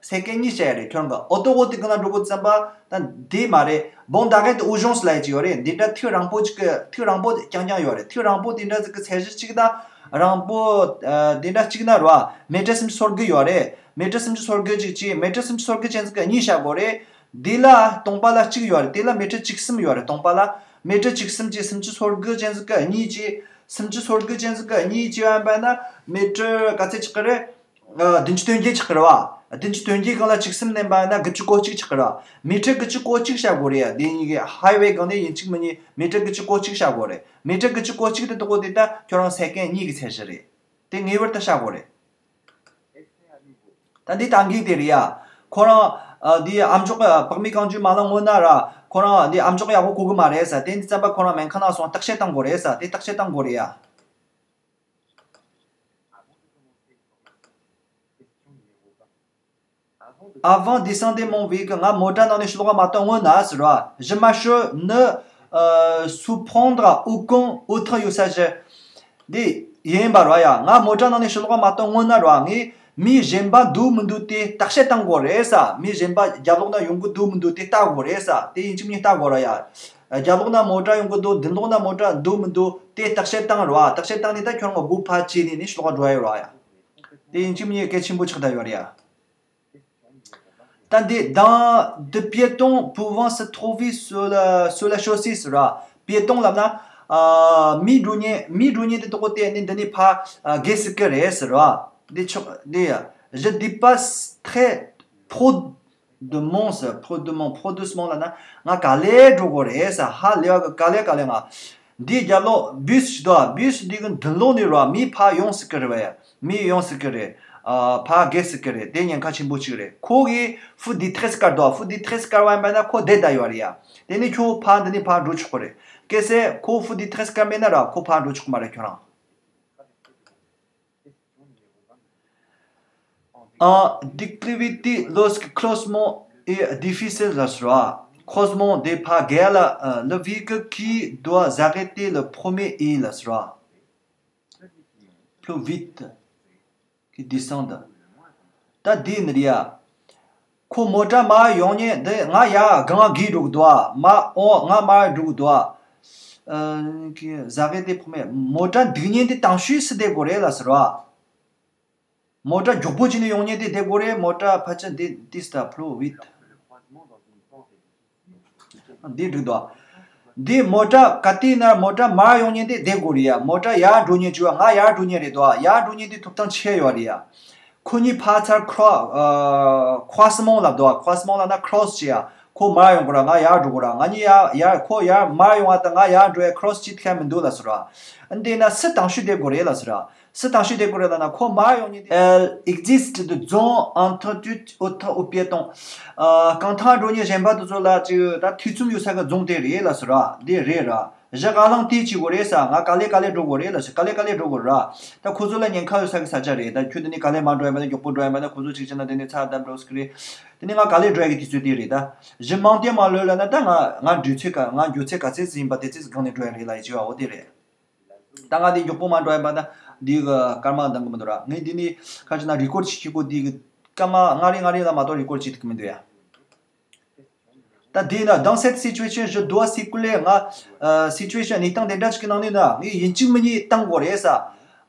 སེ་ཀན་གཉིས་བྱ་ཡ་རེད། ཁྱོད་རང་གི་ཨོ་ཏོ་རོ་ཊི་གི་སྒང་ལ་འགྲོ་དགོས་བསམ་པ་ད་འདི་མ་རེད། Bande d'arrêt d'urgence ལབ་ཡ་ཅིག་ཡོད་རེད། འདི་འདྲ་ཐིག་རིང་པོ་ཅིག་གི་ཐིག་རིང་པོ་རྐྱང་རྐྱང་ཡོད་རེད། ཐིག་རིང་པོ་དེ་འདྲ་ཟིག་གི་ཚད་གཞི་གཅིག་དང་། རིང་པོ་ཨ། དེ་འདྲ་གཅིག་ན་རོ། མེ་ཊར་སུམ་ཅུ་སོ་དགུ་ཡོད་རེད། མེ་ཊར་སུམ་ཅུ་སོ་དགུ་ཅིག་ཅིག་མེ་ཊར་སུམ་ཅུ་སོ་དགུ་ཅན་ཟིག་གི་གཉིས་བྱ་དགོས་རེད། དེ་ལ་སྟོང་པ་ལ་གཅིག་ཡོད་རེད། དེ་ལ་མེ་ཊར་བཅུ་གསུམ་ཡོད་རེད། སྟོང་པ་ལ་མེ་ཊར་བཅུ་གསུམ་ཅིག་སུམ་ཅུ་སོ་དགུ་ཅན་ཟིག་གི་གཉིས་ཅིག་སུམ་ཅུ་སོ་དགུ་ཅན་ཟིག་གི་གཉིས་ཅིག་ཡོད་པ་ན་མེ་ཊར་ག་ཚད་ཆགས་ཀྱི་རེད། ཨ། བདུན་ཅུ་དོན་བརྒྱད་ཆགས་ཀྱི་རེད་བ། བདུན་ཅུ་དོན་བརྒྱད་སྒང་ལ་བཅུ་གསུམ་བསྣན་པ་ན་དགུ་བཅུ་གོ་གཅིག་ཆགས་ཀྱི་རེད་བ། མེ་ཊར་དགུ་བཅུ་གོ་གཅིག་བྱ་དགོས་རེད་ཡ། དེ་གཉིས་ཀྱི་ཧའི་ཝེ་སྒང་ནས་ཡིན་གཅིག་མིན་གཉིས་མེ་ཊར་དགུ་བཅུ་གོ་གཅིག་བྱ་དགོས་རེད། མེ་ཊར་དགུ་བཅུ་གོ་གཅིག་དེ་དག་གོ་དེ་ད་ཁྱོད་རང་སེ་ཀན་གཉིས་ཀྱི་ཚད་གཞི་རེད། དེ་ངེས་པར་དུ་བྱ་དགོས་རེད། ད་འདི་ད་འགིག་དེ་རེད་ཡ། ཁོ་རང་། ཨ། འདི་ཨ་མཆོག་གི་པགས་མའི་རྐང་རྒྱུད་མ་ལངས་སྔོན་ན་ར། ཁོ་རང་འདི་ཨ་མཆོག་ཡག་པོ་གོ་གི་མ་རེད་ས། དེ་འདི་བསམ་པ་ཁོ་རང་སྨན་ཁང་ནང་སོང་བརྟག་དཔྱད་བཏང་དགོས་རེད་ས། དེ་བརྟག་དཔྱད་བཏང་དགོས་རེད་ཡ། Avant de descendre mon véhicule ང་མོ་ཊ་ནང་ནས་ཕྱི་ལོགས་མ་བཏང་སྔོན་ན་ཟེར་བ། Je m'assure ne, euh, surprendre aucun autre usage འདི་ཡིན་པ་ར་ཡ། ང་མོ་ཊ་ནང་ནས་ཕྱི་ལོགས་མ་བཏང་སྔོན་ན་ར་ངས་མི་གཞན་པ་འདུག་མི་འདུག་དེ་བརྟག་དཔྱད་བཏང་དགོས་རེད་ས། མི་གཞན་པ་རྒྱབ་ལོགས་ན་ཡོང་གི་འདུག་མི་འདུག་དེ་བལྟ་དགོས་རེད་ས། དེ་ཡིན་གཅིག་མིན་གཉིས་བལྟ་དགོས་ར་ཡ། རྒྱབ་ལོགས་ན་མོ་ཊ་ཡོང་གི་འདུག་མདུན་ལོགས་ན་མོ་ཊ་འདུག་མི་འདུག་དེ་བརྟག་དཔྱད་བཏང་ར། བརྟག་དཔྱད་བཏང་ནས་ད་ཁྱོད་རང་གི་སྒོ་ཕར་ཕྱེ་ནས་ནི་ཕྱི་ལོགས་འགྲོ་ཡ་ཡོད་ར་ཡ། དེ་ཡིན་གཅིག་མིན་གཉིས་གལ་ཆེན་པོ་ཆགས་བསྡད་ཡོད་རེད་ཡ། ད་འདི་dans des piétons pouvant se trouver sur la, sur la chaussée ཟེར་བ། པེ་ཏོང་ལབ་ན། ཨ། མི་འགྲོ་མཁན་མི་འགྲོ་མཁན་དེ་དག་གོ་དེ་ནི་འདི་ནི་ཕ། ཨ། བརྒལ་སྲིད་ཀྱི་རེད་ཟེར་བ། འདི་ཆོག་འདི་ཡ། Je dépasse très prudemment ཟེར། prudemment, prudemment ལབ་ན་ང་ག་ལེ་འགྲོ་དགོས་རེད་ཟེར། ཧ་ལས་བ་ག་ལེ་ག་ལེ་ང་། འདིའི་རྒྱབ་ལོགས་བུས་ཞིག་འདུག་ཨ། བུས་འདི་གི་མདུན་ལོགས་ནས་རོ་མི་ཕར་ཡོང་སྲིད་ཀྱི་རེད་བ་ཡ། མི་ཡོང་སྲིད་ཀྱི་རེད། ཨ། ཕར་བརྒལ་སྲིད་ཀྱི་རེད། དེ་ཉེན་ཁ་ཆེན་པོ་ཅིག་རེད། ཁོ་གིས་feu de détresse བཀར་འདུག་ཨ། feu de détresse བཀར་བ་ཡིན་པ་ན་ཁོ་བསྡད་བསྡད་ཡོད་རེད་ཡ། དེ་ནས་ཁྱོད་ཕར་འདི་ནས་ཕར་འགྲོ་ཆོག་གི་རེད། གལ་སྲིད་ཁོ་feu de détresse བཀར་མེད་ན་ར་ཁོ་ཕར་འགྲོ་ཆོག་གི་མ་རེད་ཁྱོད་རང་། En déclivité, lorsque croisement est difficile ལ་ཟེར་བ། croisement དེ་ཕར་བརྒལ་ལ། le véhicule qui doit s'arrêter le premier est ལ་ཟེར་བ། Plus vite que descendre. ད་འདི་ནི་རེད་ཡ། ཁོ་མོ་ཊ་མར་ཡོང་མཁན་འདི་ང་ཡར་སྒང་བརྒལ་འགྲོ་གི་འདུག་ཨ། མར་འོང་ང་མར་འགྲོ་གི་འདུག་ཨ། ཨ། ཟ་གེ་དེ་ཕོ་མེ་མོ་ཊ་འདུག་མཁན་དེ་དང་ཤོས་སུ་བསྡད་དགོས་རེད་ལ་ཟེར་བ། མོ་ཊ་མགྱོགས་པོ་བྱས་ནས་ཡོང་མཁན་དེ་བསྡད་དགོས་རེད། མོ་ཊ་ཕལ་ཆེར་འདི་འདི་སྟ་plus vite འདི་འགྲིག་འདུག་འདི་མོ་ཊ་ག་དུས་ན་མོ་ཊ་མར་ཡོང་མཁན་དེ་བསྡད་དགོས་རེད་ཡ། མོ་ཊ་ཡར་འགྲོ་མཁན་བྱས་པ་ང་ཡར་འགྲོ་མཁན་རེད་དོ། ཡར་འགྲོ་མཁན་དེ་ཐོབ་ཐང་ཆེ་ཡོད་རེད་ཡ། ཁོ་གཉིས་ཕར་ཚུར་ཁྲོ་ཨ་croisement ལབ་འདུག croisement ལབ་ན་cross བྱེད་ཡ། ཁོ་མར་ཡོང་དགོས་ར་ང་ཡར་འགྲོ་དགོས་ར། ང་གཉིས་ཡར་ཡར་ཁོ་ཡར་མར་ཡོང་བ་དང་ང་ཡར་འགྲོ་ཡ་cross བྱེད་ཐུབ་ཡ་མི་འདུག་ལ་ཟེར་ར། འདི་ན་སུ་དང་ཤོས་བསྡད་དགོས་རེད་ལ་ཟེར་ར། སུ་དང་ཤོས་བསྡད་དགོས་རེད་ལབ་ན་ཁོ་མར་ཡོང་མཁན་དེ། Il existe des zones interdites aux, aux piétons. ཨ། རྐང་ཐང་འགྲོ་མཁན་གཞན་པ་དེ་ཚོ་ལ་ཅིག་ད་ཐེ་ཚོམ་ཡོད་ས་གི་རྫོང་དེ་རེད་ལ་ཟེར་བ། འདི་རེད་ར། Je ralentis བྱེད་དགོས་རེད་ས། ང་ག་ལེ་ག་ལེ་འགྲོ་དགོས་རེད་ལ་ཟེར། ག་ལེ་ག་ལེ་འགྲོ་དགོས་ར། ད་ཁོ་ཚོ་ལ་ཉེན་ཁ་ཡོད་ས་གི་ས་ཆ་རེད། ད་ཁྱོད་འདི་ནས་ག་ལེ་མར་འགྲོ་ཡ་མེད་ན། མགྱོགས་པོ་འགྲོ་ཡ་མེད་ན། ཁོ་ཚོ་གཅིག་བྱས་ན་འདི་ནས་ཚ་བདམས་འགྲོ་སྲིད་གི་རེད། དེ་ནས་ང་ག་ལེ་འགྲོ་ཡ་གི་དུས་ཚོད་དེ་རེད་ད། Je m'en tiens à ma loge ལབ་ན་ད་ང་ང་འགྲོ་ཚད་ག་ང་འགྲོ་ཚད་ག་ཚད་ཟིན་པ་དེ་ཚད་སྒང་ནས་འགྲོ་ཡ་རེད་ལ་ཡི་བྱེད་བ་འོ་དེ་རེད། ད་ང་འདི་མགྱོགས་པོ་མ་འགྲོ་ཡ་མ་ད་འདི་གི་སྐར་མ་འདང་གི་མི་འདུག་ར། ངས་འདི་ནི་ཁ་ཅིག་ན་རི་ཀོར་ཌི་བྱེད་ཀྱི་གོ་འདི་གི་སྐར་མ་ལྔ་རེ་ལྔ་རེ་ལ་མ་གཏོགས་རི་ཀོར་ཌི་བྱེད་ཐུབ་ཀྱི་མི་འདུག་ཡ། ད་དེས་ན། dans cette situation je dois circuler. ང་ཨ་སི་ཅུ་ཨེ་ཤན་གནས་སྟངས་དེ་འདྲ་ཅིག་གི་ནང་ནས་ན་ངས་ཡིན་གཅིག་མིན་གཉིས་བཏང་དགོས་རེད་ས།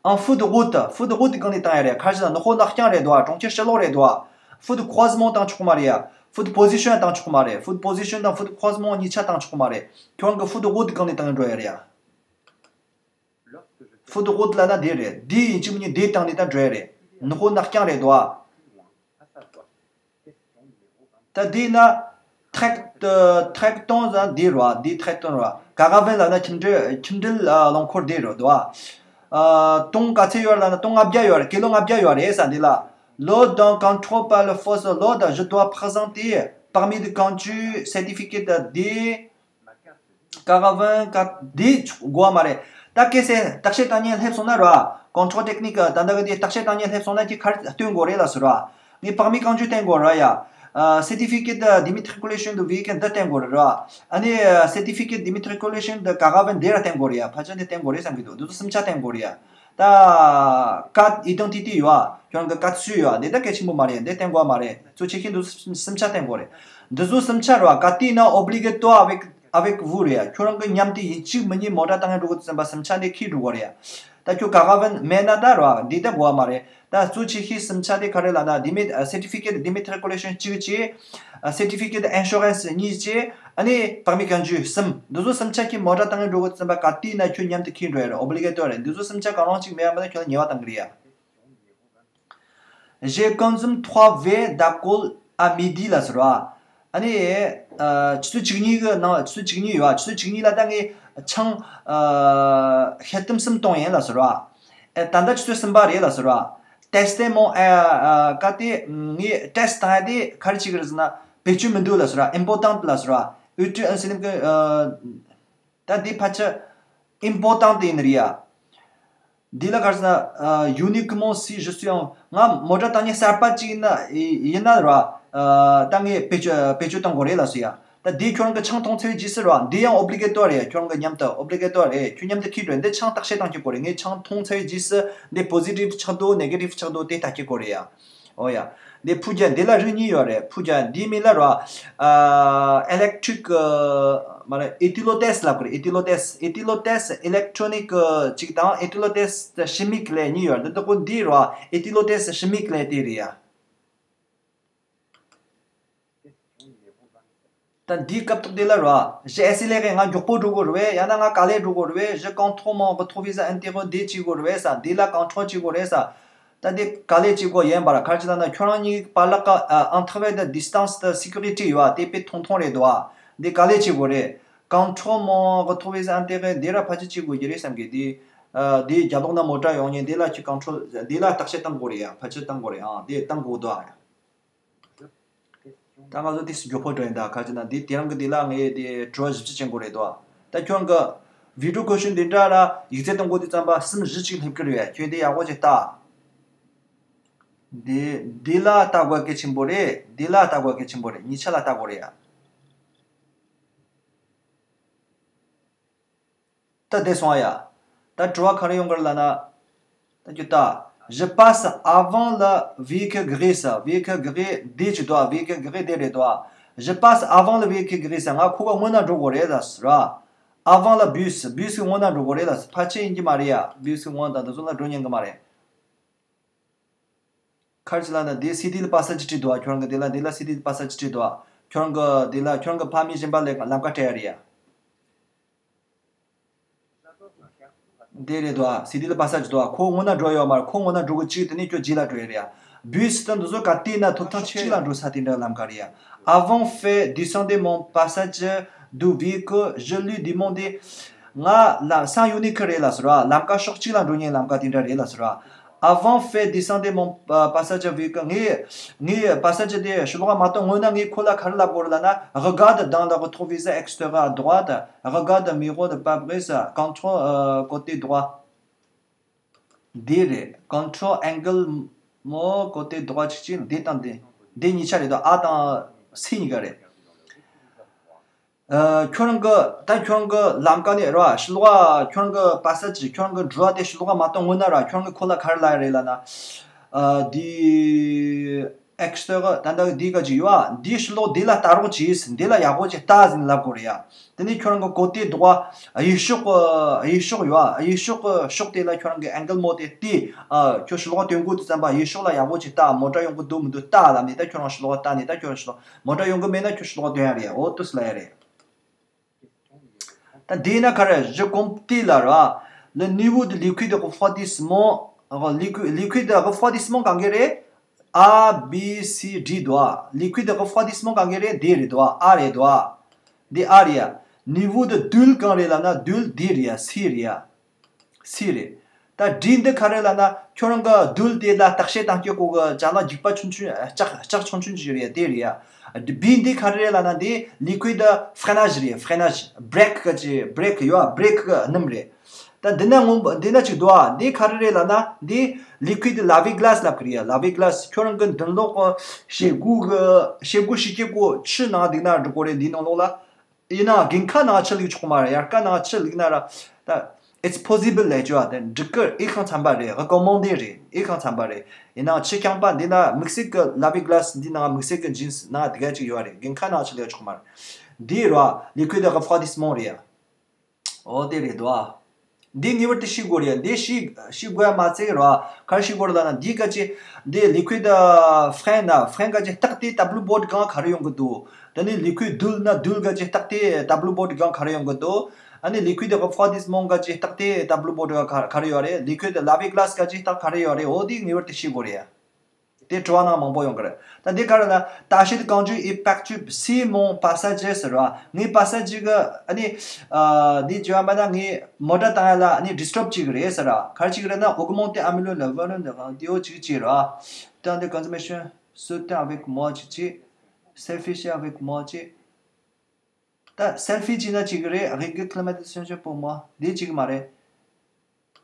en feu de route, feu de route གང་ནས་བཏང་ཡ་རེད། ཁ་ཅིག་ན་ནག་པོ་ནག་རྐྱང་རེད་དོ། གྲོང་ཁྱེར་ཕྱི་ལོགས་རེད་དོ། feu de croisement བཏང་ཆོག་གི་མ་རེད་ཡ། feu de position བཏང་ཆོག་གི་མ་རེད། feu de position དང་feu de croisement གཉིས་ཆ་བཏང་ཆོག་གི་མ་རེད། ཁྱོད་རང་གི་feu de route གང་ནས་བཏང་འགྲོ་ཡ་རེད་ཡ། feu de route ལབ་ན་དེ་རེད། དེ་ཡིན་གཅིག་མིན་གཉིས་དེ་བཏང་ནས་ད་འགྲོ་ཡ་རེད། ནག་པོ་ནག་རྐྱང་རེད་དོ། ད་དེས་ན། tract, tract temps ཟེར་དེ་རེད་བ། དེ་tract temps རེད་བ། caravane ལབ་ན་ཁྱིམ་འགྲུལ་ཁྱིམ་འགྲུལ་ཨ་རླངས་འཁོར་དེ་རེད་དོ། ཨ་temps ག་ཚད་ཡོད་ལབ་ན་temps ལྔ་བརྒྱ་ཡོད་རེད། ཀི་ལོ་ལྔ་བརྒྱ་ཡོད་རེད་ས་འདི་ལ། lors d'un contrôle par la force lourde, je dois présenter permis de conduire, certificat de caravane, carte དེ་དགོས་མ་རེད། ད་གལ་སྲིད་བརྟག་དཔྱད་བཏང་མཁན་སླེབས་སོང་ན་ར། contrôle technique ད་ལྟ་གི་དེ་བརྟག་དཔྱད་བཏང་མཁན་སླེབས་སོང་ན་ཁྱེད་ག་རེ་སྟོན་དགོས་རེད་ལབ་སོང་ར། ངས་permis conduire སྟོན་དགོས་ར་ཡ། certificat d'immatriculation de véhicule འདི་སྟོན་དགོས་རེད་ར། ཨ་ནི་certificat d'immatriculation de caravane འདི་ར་སྟོན་དགོས་རེད་ཡ། ཕལ་ཆེར་འདི་སྟོན་དགོས་རེད་བསམ་གི་འདུག་འདི་ཚོ་གསུམ་ཆ་སྟོན་དགོས་རེད་ཡ། ད་carte d'identité ཡོད་ཨ། ཁྱོད་རང་གི་carte d'identité ཡོད་ཨ། འདི་ད་གལ་ཆེན་པོ་མ་རེད། འདི་སྟོན་དགོས་མ་རེད། གཙོ་ཆེ་ཤོས་འདི་ཚོ་གསུམ་ཆ་སྟོན་དགོས་རེད། འདི་ཚོ་གསུམ་ཆ་ར་ག་དུས་ན་obligatoire avec avec vous རེད་ཡ། ཁྱོད་རང་གི་མཉམ་དུ་ཡིན་གཅིག་མིན་གཉིས་མོ་ཊ་བཏང་ཡ་འགྲོ་གི་ཙམ་པ་གསུམ་ཆ་འདི་འཁྱེར་འགྲོ་དགོས་རེད་ཡ། ད་ཁྱོད་caravane མེད་ན་ད་ར་འདི་ད་དགོས་མ་རེད། ད་གཙོ་ཆེ་ཤོས་གསུམ་ཆ་དེ་ག་རེ་ལབ་ན་དེ་མིན་certificat d'immatriculation གཅིག་བྱས། certificat d'assurance གཉིས་བྱས། ཨ་ནི་permis conduire གསུམ། འདི་ཚོ་གསུམ་ཆ་གི་མོ་ཊ་བཏང་ཡ་འགྲོ་གི་ཙམ་པ་ག་དུས་ན་ཁྱོད་མཉམ་དུ་འཁྱེར་འགྲོ་ཡ་རེད། obligatoire རེད། འདི་ཚོ་གསུམ་ཆ་གང་རུང་གཅིག་མེད་པ་ན་ཁྱོད་ལ་ཉེས་པ་བཏང་གི་རེད་ཡ། J'ai consommé trois verres d'alcool à midi ལབ་སོང་ར། ཨ་ནི་ཨ་ཆུ་ཚོད་བཅུ་གཉིས་གི་ནང་། ཆུ་ཚོད་བཅུ་གཉིས་ཡོད་ཨ། ཆུ་ཚོད་བཅུ་གཉིས་ལ་ད་ངས་ཆང་ཨ་ཤ་ཏམ་གསུམ་བཏུངས་ཡིན་ལབ་སོང་ར། ཨེ་ད་ལྟ་ཆུ་ཚོད་གསུམ་པ་རེད་ལབ་སོང་ར། test mon ཨ་ཨ་ག་དེ་ངས་test བཏང་ཡ་དེ་ག་རེ་བྱེད་ཀྱི་རེད་ཟེར་ན་བེད་སྤྱོད་མི་འདུག་ལབ་སོང་ར། important ལབ་སོང་ར། utile incident གི་ཨ། ད་འདི་ཕལ་ཆེར་important དེ་ཡིན་རེད་ཡ། འདི་ལ་ག་རེ་ཟེར་ན་uniquement si je suis en ང་མོ་ཊ་བཏང་མཁན་གསར་པ་གཅིག་ཡིན་ན་ཡིན་ན་ར། ད་ངས་བེད་སྤྱོད་བེད་སྤྱོད་གཏོང་དགོས་རེད་ལབ་སོང་ཡ། ད་འདི་ཁྱོད་རང་གི་ཆང་འཐུང་ཚར་བའི་རྗེས་སུ་ར། འདི་ཡང་obligatoire རེད། ཁྱོད་རང་གི་མཉམ་དུ་obligatoire རེད། ཁྱོད་མཉམ་དུ་འཁྱེར་འགྲོ། འདི་ཆང་བརྟག་དཔྱད་བཏང་འཁྱེར་དགོས་རེད། ངས་ཆང་འཐུང་ཚར་བའི་རྗེས་སུ་འདི་positive ཆགས་འདུག་negative ཆགས་འདུག་དེ་ལྟ་འཁྱེར་དགོས་རེད་ཡ། ཨོ་ཡ། འདི་ཕུ་རྒྱ་འདི་ལ་རིགས་གཉིས་ཡོད་རེད། ཕུ་རྒྱ་འདིའི་མིང་ལ་ར། ཨ་électrique མ་རེད། éthylotest ལབ་དགོས་རེད། éthylotest éthylotest électronique གཅིག་དང་éthylotest chimique ལས་གཉིས་ཡོད་རེད། འདི་ཁོ་འདི་ར་éthylotest chimique ལས་དེ་རེད་ཡ། ད་འདིའི་སྐབས་ཐོག་དེ་ལ་ར། je accélère ང་མགྱོགས་པོ་འགྲོ་དགོས་རེད་པས། ཡང་ན་ང་ག་ལེར་འགྲོ་དགོས་རེད་པས། je contrôle mon rétroviseur intérieur འདི་བྱེད་དགོས་རེད་པས་ས། འདི་ལ་contrôle བྱེད་དགོས་རེད་ས། ད་འདི་ག་ལེར་བྱེད་དགོས་ཡིན་པ་ར། ག་རེ་བྱེད་ལབ་ན་ཁྱོད་རང་གཉིས་བར་ལ་ཀ་ཨ་intervalle de distance de sécurité ཡོད་ཨ། དེ་དཔེ་ཐུང་ཐུང་རེད་དོ་ཨ། འདི་ག་ལེར་བྱེད་དགོས་རེད། contrôle mon rétroviseur intérieur འདི་ར་ཕལ་ཆེར་བྱེད་དགོས་ཀྱི་རེད་བསམ་གི། འདི་ཨ་འདི་རྒྱབ་ལོགས་ན་མོ་ཊ་ཡོང་མཁན་འདི་ལ་ཁྱོད་contrôle འདི་ལ་བརྟག་དཔྱད་བཏང་དགོས་རེད་ཡ། ཕལ་ཆེར་བཏང་དགོས་རེད་ཨ། འདི་བཏང་དགོས་དོ་ཨ། ད་ང་ཚོ་ཏིས་མགྱོགས་པོ་འགྲོ་ཡིན། ད་ག་ཅི་ན་འདི་དེ་རང་གི་འདི་ལ་ངས་དེ་དྲི་བ་བཞི་བཅུ་ཅན་དགོས་རེད་དོ། ད་ཁྱོད་གི་video question འདི་འདྲ་ལ་ཡིག་ཚད་གཏོང་དགོས་དུས་ཙམ་པ་གསུམ་བཞི་ཅིག་སླེབས་ཀྱི་རེད། ཁྱོད་འདི་ཡག་པོ་ཅིག་ལྟ། འདི་འདི་ལ་ལྟ་དགོས་གལ་ཆེན་པོ་རེད། འདི་ལ་ལྟ་དགོས་གལ་ཆེན་པོ་རེད། གཉིས་ཆ་ལ་ལྟ་དགོས་རེད་ཡ། ད་བསྡད་སོང་ཨ་ཡ། ད་དྲི་བ་ག་རེ་ཡོང་གི་རེད་ལབ་ན། ད་རྒྱུ་ད། Je passe avant le véhicule gris ས། véhicule gris འདི་ཅིག་འདུག་ཨ། véhicule gris འདི་རེད་འདུག་ཨ། Je passe avant le véhicule gris ས། ང་ཁོ་ག་སྔོན་ན་འགྲོ་དགོས་རེད་ལབ་སོང་ར། avant le bus bus གི་སྔོན་ན་འགྲོ་དགོས་རེད་ལབ་སོང་། ཕལ་ཆེར་ཡིན་གྱི་མ་རེད་ཡ། bus གི་སྔོན་དང་འདི་ཚོ་ལ་འགྲོ་ཉན་གི་མ་རེད། ག་རེ་ལབ་ན་འདི་cédille passage བྲིས་འདུག་ཨ། ཁྱོད་རང་གི་འདི་ལ་འདི་ལ་cédille passage བྲིས་འདུག་ཨ། ཁྱོད་རང་གི་འདི་ལ་ཁྱོད་རང་གི་ཕ་མེས་གཞན་པ་ལ་ལམ་ཁ་སྤྲད་ཡ་རེད་ཡ། འདི་རེད་འདུག་ཨ། cédille passage འདུག་ཨ། ཁོ་སྔོན་ན་འགྲོ་ཡོད་མ་རེད། ཁོ་སྔོན་ན་འགྲོ་གི་གཅིག་དེ་ནས་ཁྱོད་རྗེས་ལ་འགྲོ་ཡ་རེད་ཡ། bus དང་འདི་ཚོ་ག་དུས་ན་ཐོབ་ཐང་གཅིག་ལ་འགྲོ་ས་དེ་འདྲ་ལམ་ཁ་རེད་ཡ། Avant fait descendre mon passage du véhicule, je lui demande ང་ལ་སང་ཡོང་ནི་ཁི་རེད་ལབ་སོང་ར། ལམ་ཀ་ཕྱོགས་གཅིག་ལ་འགྲོ་ཉེན་ལམ་ཀ་དེ་འདྲ་རེད་ལབ་སོང་ར། Avant fait descendre mon passage véhicule ངས་ངས་passage དེ་ཕྱི་ལོགས་མ་གཏོང་སྔོན་ན་ངས་ཁོ་ལ་ག་རེ་ལབ་དགོས་རེད་ལབ་ན། Regarde dans le rétroviseur extérieur à droite, regarde miroir de pare-brise, contrôle côté droit. འདི་རེད། Contrôle angle mort côté droit གཅིག་གཅིག་འདི་དང་འདི། འདི་གཉིས་ཆ་རེད་དོ། ཨ་དང་སི་གཉིས་ཀ་རེད། ཨ་ཁྱོད་རང་གི་ད་ཁྱོད་རང་གི་ལམ་ཀ་ནས་ར་ཕྱི་ལོགས་ཁྱོད་རང་གི་passage ཁྱོད་རང་གི་འགྲུལ་བ་དེ་ཕྱི་ལོགས་མ་གཏོང་སྔོན་ན་ར་ཁྱོད་རང་གི་ཁོ་ལ་ག་རེ་ལབ་ཡ་རེད་ལབ་ན། ཨ་འདི་ extérieur ད་ལྟ་འདི་ག་ཅིག་ཡོད་ཨ། འདིའི་ཕྱི་ལོགས་འདི་ལ་ལྟ་རོགས་གྱིས། འདི་ལ་ཡག་པོ་ཅིག་ལྟ་ཟེར་ནས་ལབ་དགོས་རེད་ཡ། དེ་ནས་ཁྱོད་རང་གི་གོ་ཏེ་འདུག་བ། གཡས་ཕྱོགས་གི་གཡས་ཕྱོགས་ཡོད་ཨ། གཡས་ཕྱོགས་གི་ཕྱོགས་དེ་ལ་ཁྱོད་རང་གི་angle mode དེ་བལྟས། ཨ། ཁྱོད་ཕྱི་ལོགས་སྟོན་དགོས་དུས་ཙམ་པ་གཡས་ཕྱོགས་ལ་ཡག་པོ་ཅིག་ལྟ། མོ་ཊ་ཡོང་གི་འདུག་མི་འདུག་ལྟ་ལབ་ནས། ད་ཁྱོད་རང་ཕྱི་ལོགས་ལྟ་ནས། ད་ཁྱོད་རང་ཕྱི་ལོགས། མོ་ཊ་ཡོང་གི་མེད་ན་ཁྱོད་ཕྱི་ལོགས་སྟོན་ཡ་རེད། འོ་དུས་ལ་ཡ་རེད། ད་འདི་ན་ག་རེ། Je compte ལ་ར། Le niveau de liquide refroidissement. Liquide liquide refroidissement གང་གི་རེད། A B C D འདུག་ཨ། liquide refroidissement གང་གི་རེད། འདི་རེད་འདུག་ཨ། A རེད་འདུག་ཨ། འདི་A རེད་ཡ། Niveau de duel གང་རེད་ལབ་ན། duel འདི་རེད་ཡ། C རེད་ཡ། C རེད། ད་D འདི་ག་རེ་ལབ་ན། ཁྱོད་རང་གི་duel དེ་ལ་བརྟག་དཔྱད་བཏང་སྐྱོད་གོ་གི་ཅ་ལག་རྒྱུག་པ་ཆུང་ཆུང་ལྕགས་ལྕགས་ཆུང་ཆུང་ཅིག་རེད། དེ་རེད་ཡ། B འདི་ག་རེ་རེད་ལབ་ན། འདི་liquide freinage རེད། Freinage brake གི་ཅི། brake ཡོད་ཨ། brake གི་སྣུམ་རེད། ད་འདི་ན་སྔོན་པོ་འདི་ན་ཅིག་འདུག་ཨ། འདི་ག་རེ་རེད་ལབ་ན། འདི་liquide lave-glace ལབ་གི་རེད་ཡ། lave-glace ཁྱོད་རང་གི་མདུན་ལོགས་གི་ཞེ་དགུ་གི་ཞེ་དགུ་ཞིག་སྐྱེ་གོ་ཆུ་ནང་འདུག་ན་འགྲིག་གོ་རེད། འདི་ནང་ལོགས་ལ། ཡིན་ནའང་དགུན་ཁ་ནང་ཆུ་བླུགས་ཆོག་གི་མ་རེད། དབྱར་ཁ་ནང་ཆུ་བླུགས་ན་ར། ད་it's possible ལས་བྱ་བ་དེ་འགྲིག་གི་རེད། ཨེ་ཁང་ཚན་པ་རེད། recommendé རེད། ཨེ་ཁང་ཚན་པ་རེད། ཡིན་ནའང་ཆུ་རྐྱང་པ་འདི་ན་དམིགས་བསལ་གྱི་lave glace འདི་ནང་དམིགས་བསལ་གྱི་jeans ནང་དེ་ག་ཅིག་ཡོད་རེད། དགུན་ཁ་ནང་ཆུ་བླུགས་ཆོག་གི་མ་རེད། འདི་ར་liquide refroidissement རེད་ཡ། འོ་དེ་རེད་དོ། འདི་ངེས་པར་དུ་ཤེས་དགོས་རེད། འདི་ཤེས་ཤེས་དགོས་ཡ་མ་ཚད་ར། ག་རེ་ཤེས་དགོས་རེད་ལབ་ན། འདི་ག་ཅི། འདི་liquide frein ན། frein ག་ཅི་རྟགས་དེ་tableau bord སྒང་ག་རེ་ཡོང་གི་འདུག་ད་ནི་liquide duel ན། duel ག་ཅི་རྟགས་དེ་tableau bord སྒང་ག་རེ་ཡོང་གི་འདུག་ཨ་ནི་liquide refroidissement ག་ཅི་རྟགས་དེ་tableau bord ག་ག་རེ་ཡོད་རེད། liquide lave glace ག་ཅི་རྟགས་ག་རེ་ཡོད་རེད། འོ་དེ་ངེས་པར་དུ་ཤེས་དགོས་རེད། དེ་དྲི་བ་ནང་མང་པོ་ཡོང་གི་རེད། ད་འདི་ག་རེ་ལ། Tâchez de conduire et perturber si mon passager ཟེར་བ། ངའི་passager གི་ཨ་ནི། ཨ། འདི་བྱས་པ་ན་ངའི་མོ་ཊ་བཏང་ཡ་ལ་ཨ་ནི་disturb བྱེད་ཀྱི་རེད་ཟེར་བ། ག་རེ་བྱེད་ཀྱི་རེད་ན། augmenter à mille le volume de radio ཅིག་བྱེད་ར། Temps de consommation soutien avec moi ཅིག་བྱེད། Selfie avec moi ཅིག་ད་selfie བྱས་ན་བྱེད་ཀྱི་རེད། Régler climatisation pour moi འདི་བྱེད་ཀྱི་མ་རེད།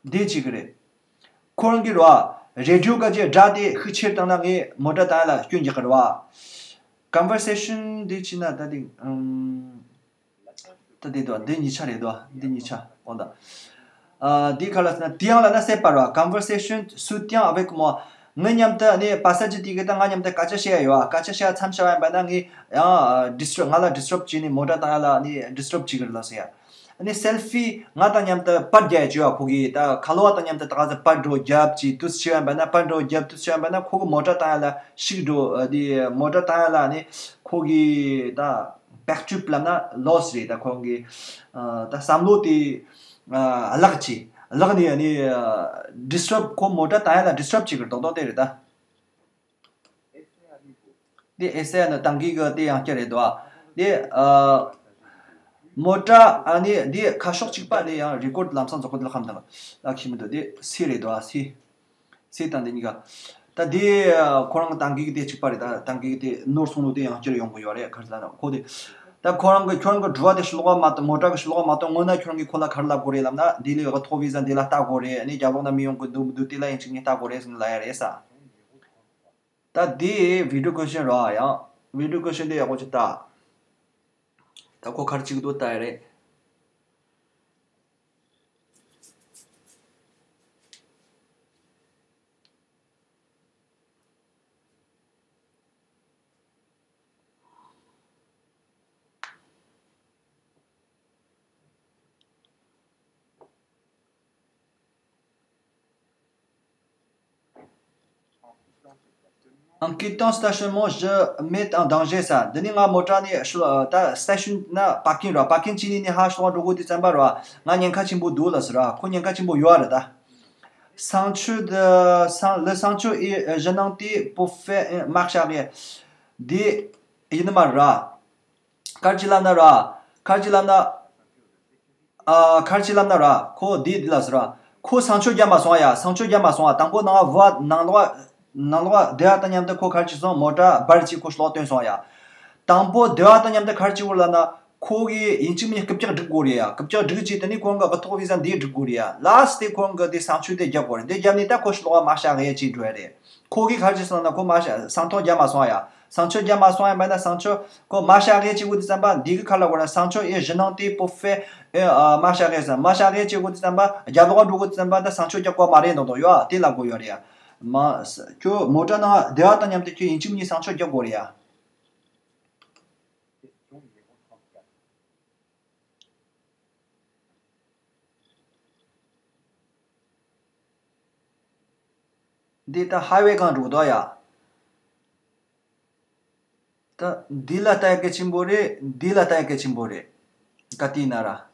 འདི་བྱེད་ཀྱི་རེད། ཁོ་རང་གི་ར། radio ག་ཅི་སྒྲ་དེ་ཤུགས་ཆེར་བཏང་ན་ངས་མོ་ཊ་བཏང་ཡ་ལ་སྐྱོན་རྒྱག་གི་རེད་བ། Conversation འདི་བྱས་ན་ད་དེ། ཨམ། ད་དེ་དོ། འདི་གཉིས་ཆ་རེད་དོ། འདི་གཉིས་ཆ་དགོངས་དག་ཨ། འདི་ག་ལ་ཟེར་ན། དེ་ཡང་ལ་ན་སེ་པ་ར། Conversation soutien avec moi ངའི་མཉམ་དུ་ནི་passager དེ་གིས་ད་ང་མཉམ་དུ་སྐད་ཆ་བཤད་ཡ་ཡོད་ཨ། སྐད་ཆ་བཤད་མཚམས་བཞག་པ་ཡིན་པ་ན་ངས་ཡང་disturb ང་ལ་disturb བྱས་ནས་མོ་ཊ་བཏང་ཡ་ལ་ནི་disturb བྱེད་ཀྱི་རེད་ལ་ཟེར་ཡ། ཨ་ནི་selfie ང་དང་མཉམ་དུ་པར་རྒྱག་ཡ་བྱེད་ཡ། ཁོ་གིས་ད་ཁ་ལོ་བ་དང་མཉམ་དུ་ད་ག་ཚོད་པར་འགྲོ་རྒྱབ་ཅིག་དུས་བྱས་པ་ན། པར་འགྲོ་རྒྱབ་དུས་བྱས་པ་ན་ཁོ་གི་མོ་ཊ་བཏང་ཡ་ལ་ཤིག་འགྲོ། ཨ། དེ་མོ་ཊ་བཏང་ཡ་ལ་ནི་ཁོ་གིས་ད་perturb ལབ་ན་loss རེད། ད་ཁོ་གི་ཨ་ད་བསམ་བློ་དེ་ཨ་བརླག་ཅིག་བརླག་ནས་ནི་disturb ཁོ་མོ་ཊ་བཏང་ཡ་ལ་disturb བྱེད་ཀྱི་རེད། རྡོག་རྡོག་དེ་རེད་ད། དེ་ཨེ་སེ་ནི་དང་གི་གི་དེ་ཡང་བསྐྱར་རེད་དོ། དེ་ཨ་མོ་ཊ་ཨ་ནི་དེ་ཁ་ཕྱོགས་གཅིག་པ་དེ་ཡང་record ལམ་སང་རྫོགས་གི་དེ་ལ་ཁམས་དང་ལ་ཁྱི་མི་འདུག་དེ་སི་རེད་དོ། སི་སི་དང་དེ་གཉིས་ཀ་ད་དེ་ཁོ་རང་གི་དང་གི་གི་དེ་གཅིག་པ་རེད། ད་དང་གི་གི་དེ་ནོར་སོང་ལོ་དེ་ཡང་བསྐྱར་ཡོང་གི་ཡོད་རེད། ག་རེ་ལབ་ན་ཁོ་དེ་ད་ཁོ་རང་གི་ཁྱོད་རང་གི་དྲི་བ་དེ་ཤི་ལོག་མ་གཏོང་། མོ་ཊ་གི་ཤི་ལོག་མ་གཏོང་། སྔོན་ན་ཁྱོད་རང་གིས་ཁོ་ལ་ག་རེ་ལབ་དགོས་རེད་ལབ་ན། དེ་ལས་ཨ་ཐོ་བི་ཟ་དེ་ལ་ལྟ་དགོས་རེད། ཨ་ནི་རྒྱབ་ལོགས་ན་མི་ཡོང་གི་འདུག་མི་འདུག་དེ་ལ་ཡིན་གཅིག་ནས་ལྟ་དགོས་རེད་ཟེར་ནས་ལབ་ཡ་རེད་ས། ད་དེ་video question ར། ཡང་video question དེ་ཡག་པོ་ཅིག་ལྟ། ད་ཁོ་ག་རེ་བྱེད་ཀྱི་འདུག་ལྟ་ཡ་རེད། En quittant stationnement, je mets en danger ས། འདི་ནི་ང་མོ་ཊ་ནི་ཤུ་ད་སི་ཊེ་ཤན་ན་པར་ཀིང་ར། པར་ཀིང་བྱས་ནས་ནི་ཧ་ཤུ་ལོག་འགྲོ་དགོས་དུས་ཙམ་པ་ར། ང་ཉེན་ཁ་ཆེན་པོ་འདུག་ལ་ཟེར་ར། ཁོ་ཉེན་ཁ་ཆེན་པོ་ཡོད་རེད་ད། Sancho de San le Sancho et Genante pour faire une marche arrière འདི་ཡིན་ནི་མ་ར། ག་རེ་བྱས་ལབ་ན་ར། ག་རེ་བྱས་ལབ་ན། ཨ། ག་རེ་བྱས་ལབ་ན་ར། ཁོ་འདི་འདི་ལ་ཟེར་ར། ཁོ་སང་ཆོ་རྒྱབ་མ་སོང་ཡ། སང་ཆོ་རྒྱབ་མ་སོང་ཡ། དང་པོ་ནང་བ་ནང་ལོགས་ནང་ལོགས་བསྡད་ཡ་དང་མཉམ་དུ་ཁོ་ག་རེ་བྱས་སོང་། མོ་ཊ་སྦར་བྱས་ཁོ་ཤུ་ལོག་བཏོན་སོང་ཡ། དང་པོ་བསྡད་ཡ་དང་མཉམ་དུ་ག་རེ་བྱས་དགོས་ལབ་ན། ཁོ་གིས་ཡིན་གཅིག་མིན་གཅིག་རྐུབ་བཀྱག་སྒྲིག་དགོས་རེད་ཡ། རྐུབ་བཀྱག་སྒྲིག་བྱས་དེ་ནས་ཁོ་རང་གི་ཨ་ཐོག་བི་ཟ་འདི་སྒྲིག་དགོས་རེད་ཡ། ལ་སི་ཊི་དེ་ཁོ་རང་གི་དེ་སང་ཆོ་དེ་རྒྱབ་དགོས་རེད། དེ་རྒྱབ་ནས་ད་ཁོ་ཤུ་ལོག་མར་ཤ་ཝེ་ཡ་བྱས་འགྲོ་ཡ་རེད། ཁོ་གིས་ག་རེ་བྱས་སོང་ན། ཁོ་མར་ཤ་སང་ཐོག་རྒྱབ་མ་སོང་ཡ། སང་ཆོ་རྒྱབ་མ་སོང་ཡ་མེད་ན་སང་ཆོ་ཁོ་མར་ཤ་ཝེ་ཡ་བྱེད་དགོས་དུས་ཙམ་པ་འདི་གི་ཁ་ལ་གོ་ན། སང་ཆོ་ཨེ་ཞི་ནང་དེ་པོ་ཕེ་ཨེ་ཨ་མར་ཤ་ཝེ་ཡ་ཟེར། མར་ཤ་ཝེ་ཡ་བྱེད་དགོས་དུས་ཙམ་པ་རྒྱབ་ལོགས་འགྲོ་དགོས་དུས་ཙམ་པ་ད་སང་ཆོ་རྒྱབ་དགོས་མ་རེད་མདོག་མདོག་ཡོད་ཨ། དེ་ལབ་དགོས་ཡོད་རེད་ཡ། མ་ཁྱོད་མོ་ཊ་ནང་བསྡད་པ་དང་མཉམ་དུ་ཁྱོད་ཡིན་གཅིག་མིན་གཉིས་བསང་མཆོད་རྒྱག་དགོས་རེད་ཡ། འདི་ད་ཧའི་ཝེ་སྒང་འགྲོ་གི་འདུག་ཡ། ད་འདི་ལ་ལྟ་ཡ་གལ་ཆེན་པོ་རེད། འདི་ལ་ལྟ་ཡ་གལ་ཆེན་པོ་རེད། ག་དུས་ཡིན་ན་ར།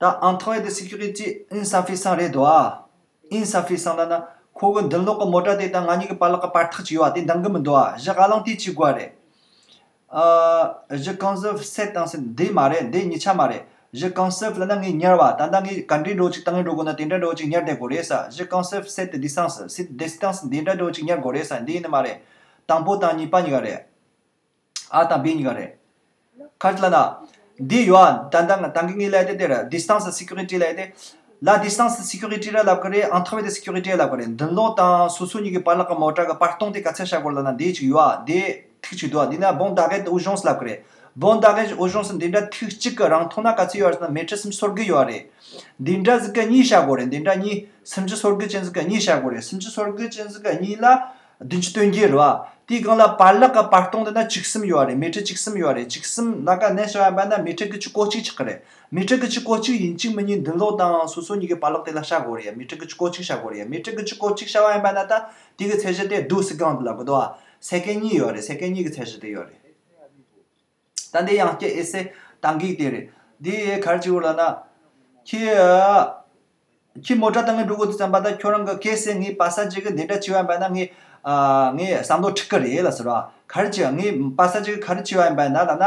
ད་entrave de sécurité insuffisant རེད་འདུག་ཨ། insuffisant ལབ་ན་ཁོ་གི་མདུན་ལོགས་ཀྱི་མོ་ཊ་དེ་དང་ང་གཉིས་ཀྱི་བར་ལོགས་ཀྱི་བར་ཐག་ཅིག་ཡོད་པ་དེ་འདང་གི་མི་འདུག་ཨ། བཞི་ཧ་ལམ་དེ་གཅིག་དགོས་རེད། ཨ། je conserve cette distance འདི་མ་རེད། འདི་གཉིས་ཆ་མ་རེད། je conserve ལབ་ན་ངས་ཉར་བ། ད་ལྟ་ངས་ག་འདྲའི་འགྲོ་ཅིག་བཏང་ངས་འགྲོ་དགོས་ན་དེ་འདྲ་འགྲོ་ཅིག་ཉར་བསྡད་དགོས་རེད་ས། je conserve cette distance cette distance འདི་འདྲ་འགྲོ་ཅིག་ཉར་དགོས་རེད་ས། འདི་ཡིན་ནི་མ་རེད། དང་པོ་དང་གཉིས་པ་གཉིས་ཀ་རེད། ཨ་དང་བི་གཉིས་ཀ་རེད། ག་རེ་ལབ་ན། འདི་ཡོད་ཨ། ད་ལྟ་ང་ད་གིན་ངས་ལབ་དེ་དེ་ར་distance sécurité ལབ་དེ། ལ་distance sécurité ར་ལབ་གི་རེད། entrave de sécurité ལབ་གི་རེད། མདུན་ལོགས་དང་སོ་སོ་གཉིས་ཀྱི་བར་ལོགས་ཀྱི་མོ་ཊ་གི་བར་སྟོང་དེ་ག་ཚད་བཞག་དགོས་ལབ་ན་འདི་ཅིག་ཡོད་ཨ། འདི་ཐིག་ཅིག་འདུག་ཨ། འདི་ན borne d'arrêt d'urgence ལབ་གི་རེད། borne d'arrêt d'urgence འདི་འདྲ་ཐིག་གཅིག་གི་རིང་ཐུང་ན་ག་ཚད་ཡོད་རེད་ཟེར་ན་མེ་ཊར་སུམ་ཅུ་སོ་དགུ་ཡོད་རེད། འདི་འདྲ་ཟིག་གི་གཉིས་བཞག་དགོས་རེད། འདི་འདྲ་གཉིས་སུམ་ཅུ་སོ་དགུ་ཅན་ཟིག་གི་གཉིས་བཞག་དགོས་རེད། སུམ་ཅུ་སོ་དགུ་ཅན་ཟིག་གི་གཉིས་ལ་བདུན་ཅུ་དོན་བརྒྱད་རེད་བ། དེའི་སྒང་ལ་བར་ལོགས་ཀྱི་བར་སྟོང་དེ་ན་བཅུ་གསུམ་ཡོད་རེད། མེ་ཊར་བཅུ་གསུམ་ཡོད་རེད། བཅུ་གསུམ་ལ་ཀ་ནས་བྱས་པ་ཡིན་པ་ན་མེ་ཊར་དགུ་བཅུ་གོ་གཅིག་ཆགས་ཀྱི་རེད། མེ་ཊར་དགུ་བཅུ་གོ་གཅིག་ཡིན་གཅིག་མིན་གཉིས་མདུན་ལོགས་དང་སོ་སོ་གཉིས་ཀྱི་བར་ལོགས་དེ་ལ་བཞག་དགོས་རེད། མེ་ཊར་དགུ་བཅུ་གོ་གཅིག་བཞག་དགོས་རེད། མེ་ཊར་དགུ་བཅུ་གོ་གཅིག་བཞག་པ་ཡིན་པ་ན་ད་དེ་གི་ཚད་གཞི་དེ་deux secondes ལབ་གི་འདུག་བ། སེ་ཀན་གཉིས་ཡོད་རེད། སེ་ཀན་གཉིས་ཀྱི་ཚད་གཞི་དེ་ཡོད་རེད། ད་འདི་ཡང་སྐྱེ་ཨེ་སེ་ཏང་གིག་དེ་རེད། འདི་ག་རེ་བྱེད་དགོས་ལབ་ན། ཁྱི། ཁྱི་མོ་ཊ་བཏང་ནས་འགྲོ་དགོས་དུས་ཙམ་པ་ད་ཁྱོད་རང་གི་གལ་སྲིད་ངའི་པ་ས་ཇི་གི་འདི་འདྲ་བྱས་པ་ཡིན་པ་ན་ངས། ཨ། ངས་བསམ་བློ་འཁྲུག་གི་རེད་ལ་ཟེར་བ། ག་རེ་བྱས། ངའི་པ་ས་ཇི་གི་ག་རེ་བྱས་པ་ཡིན་པ་ན་ལབ་ན།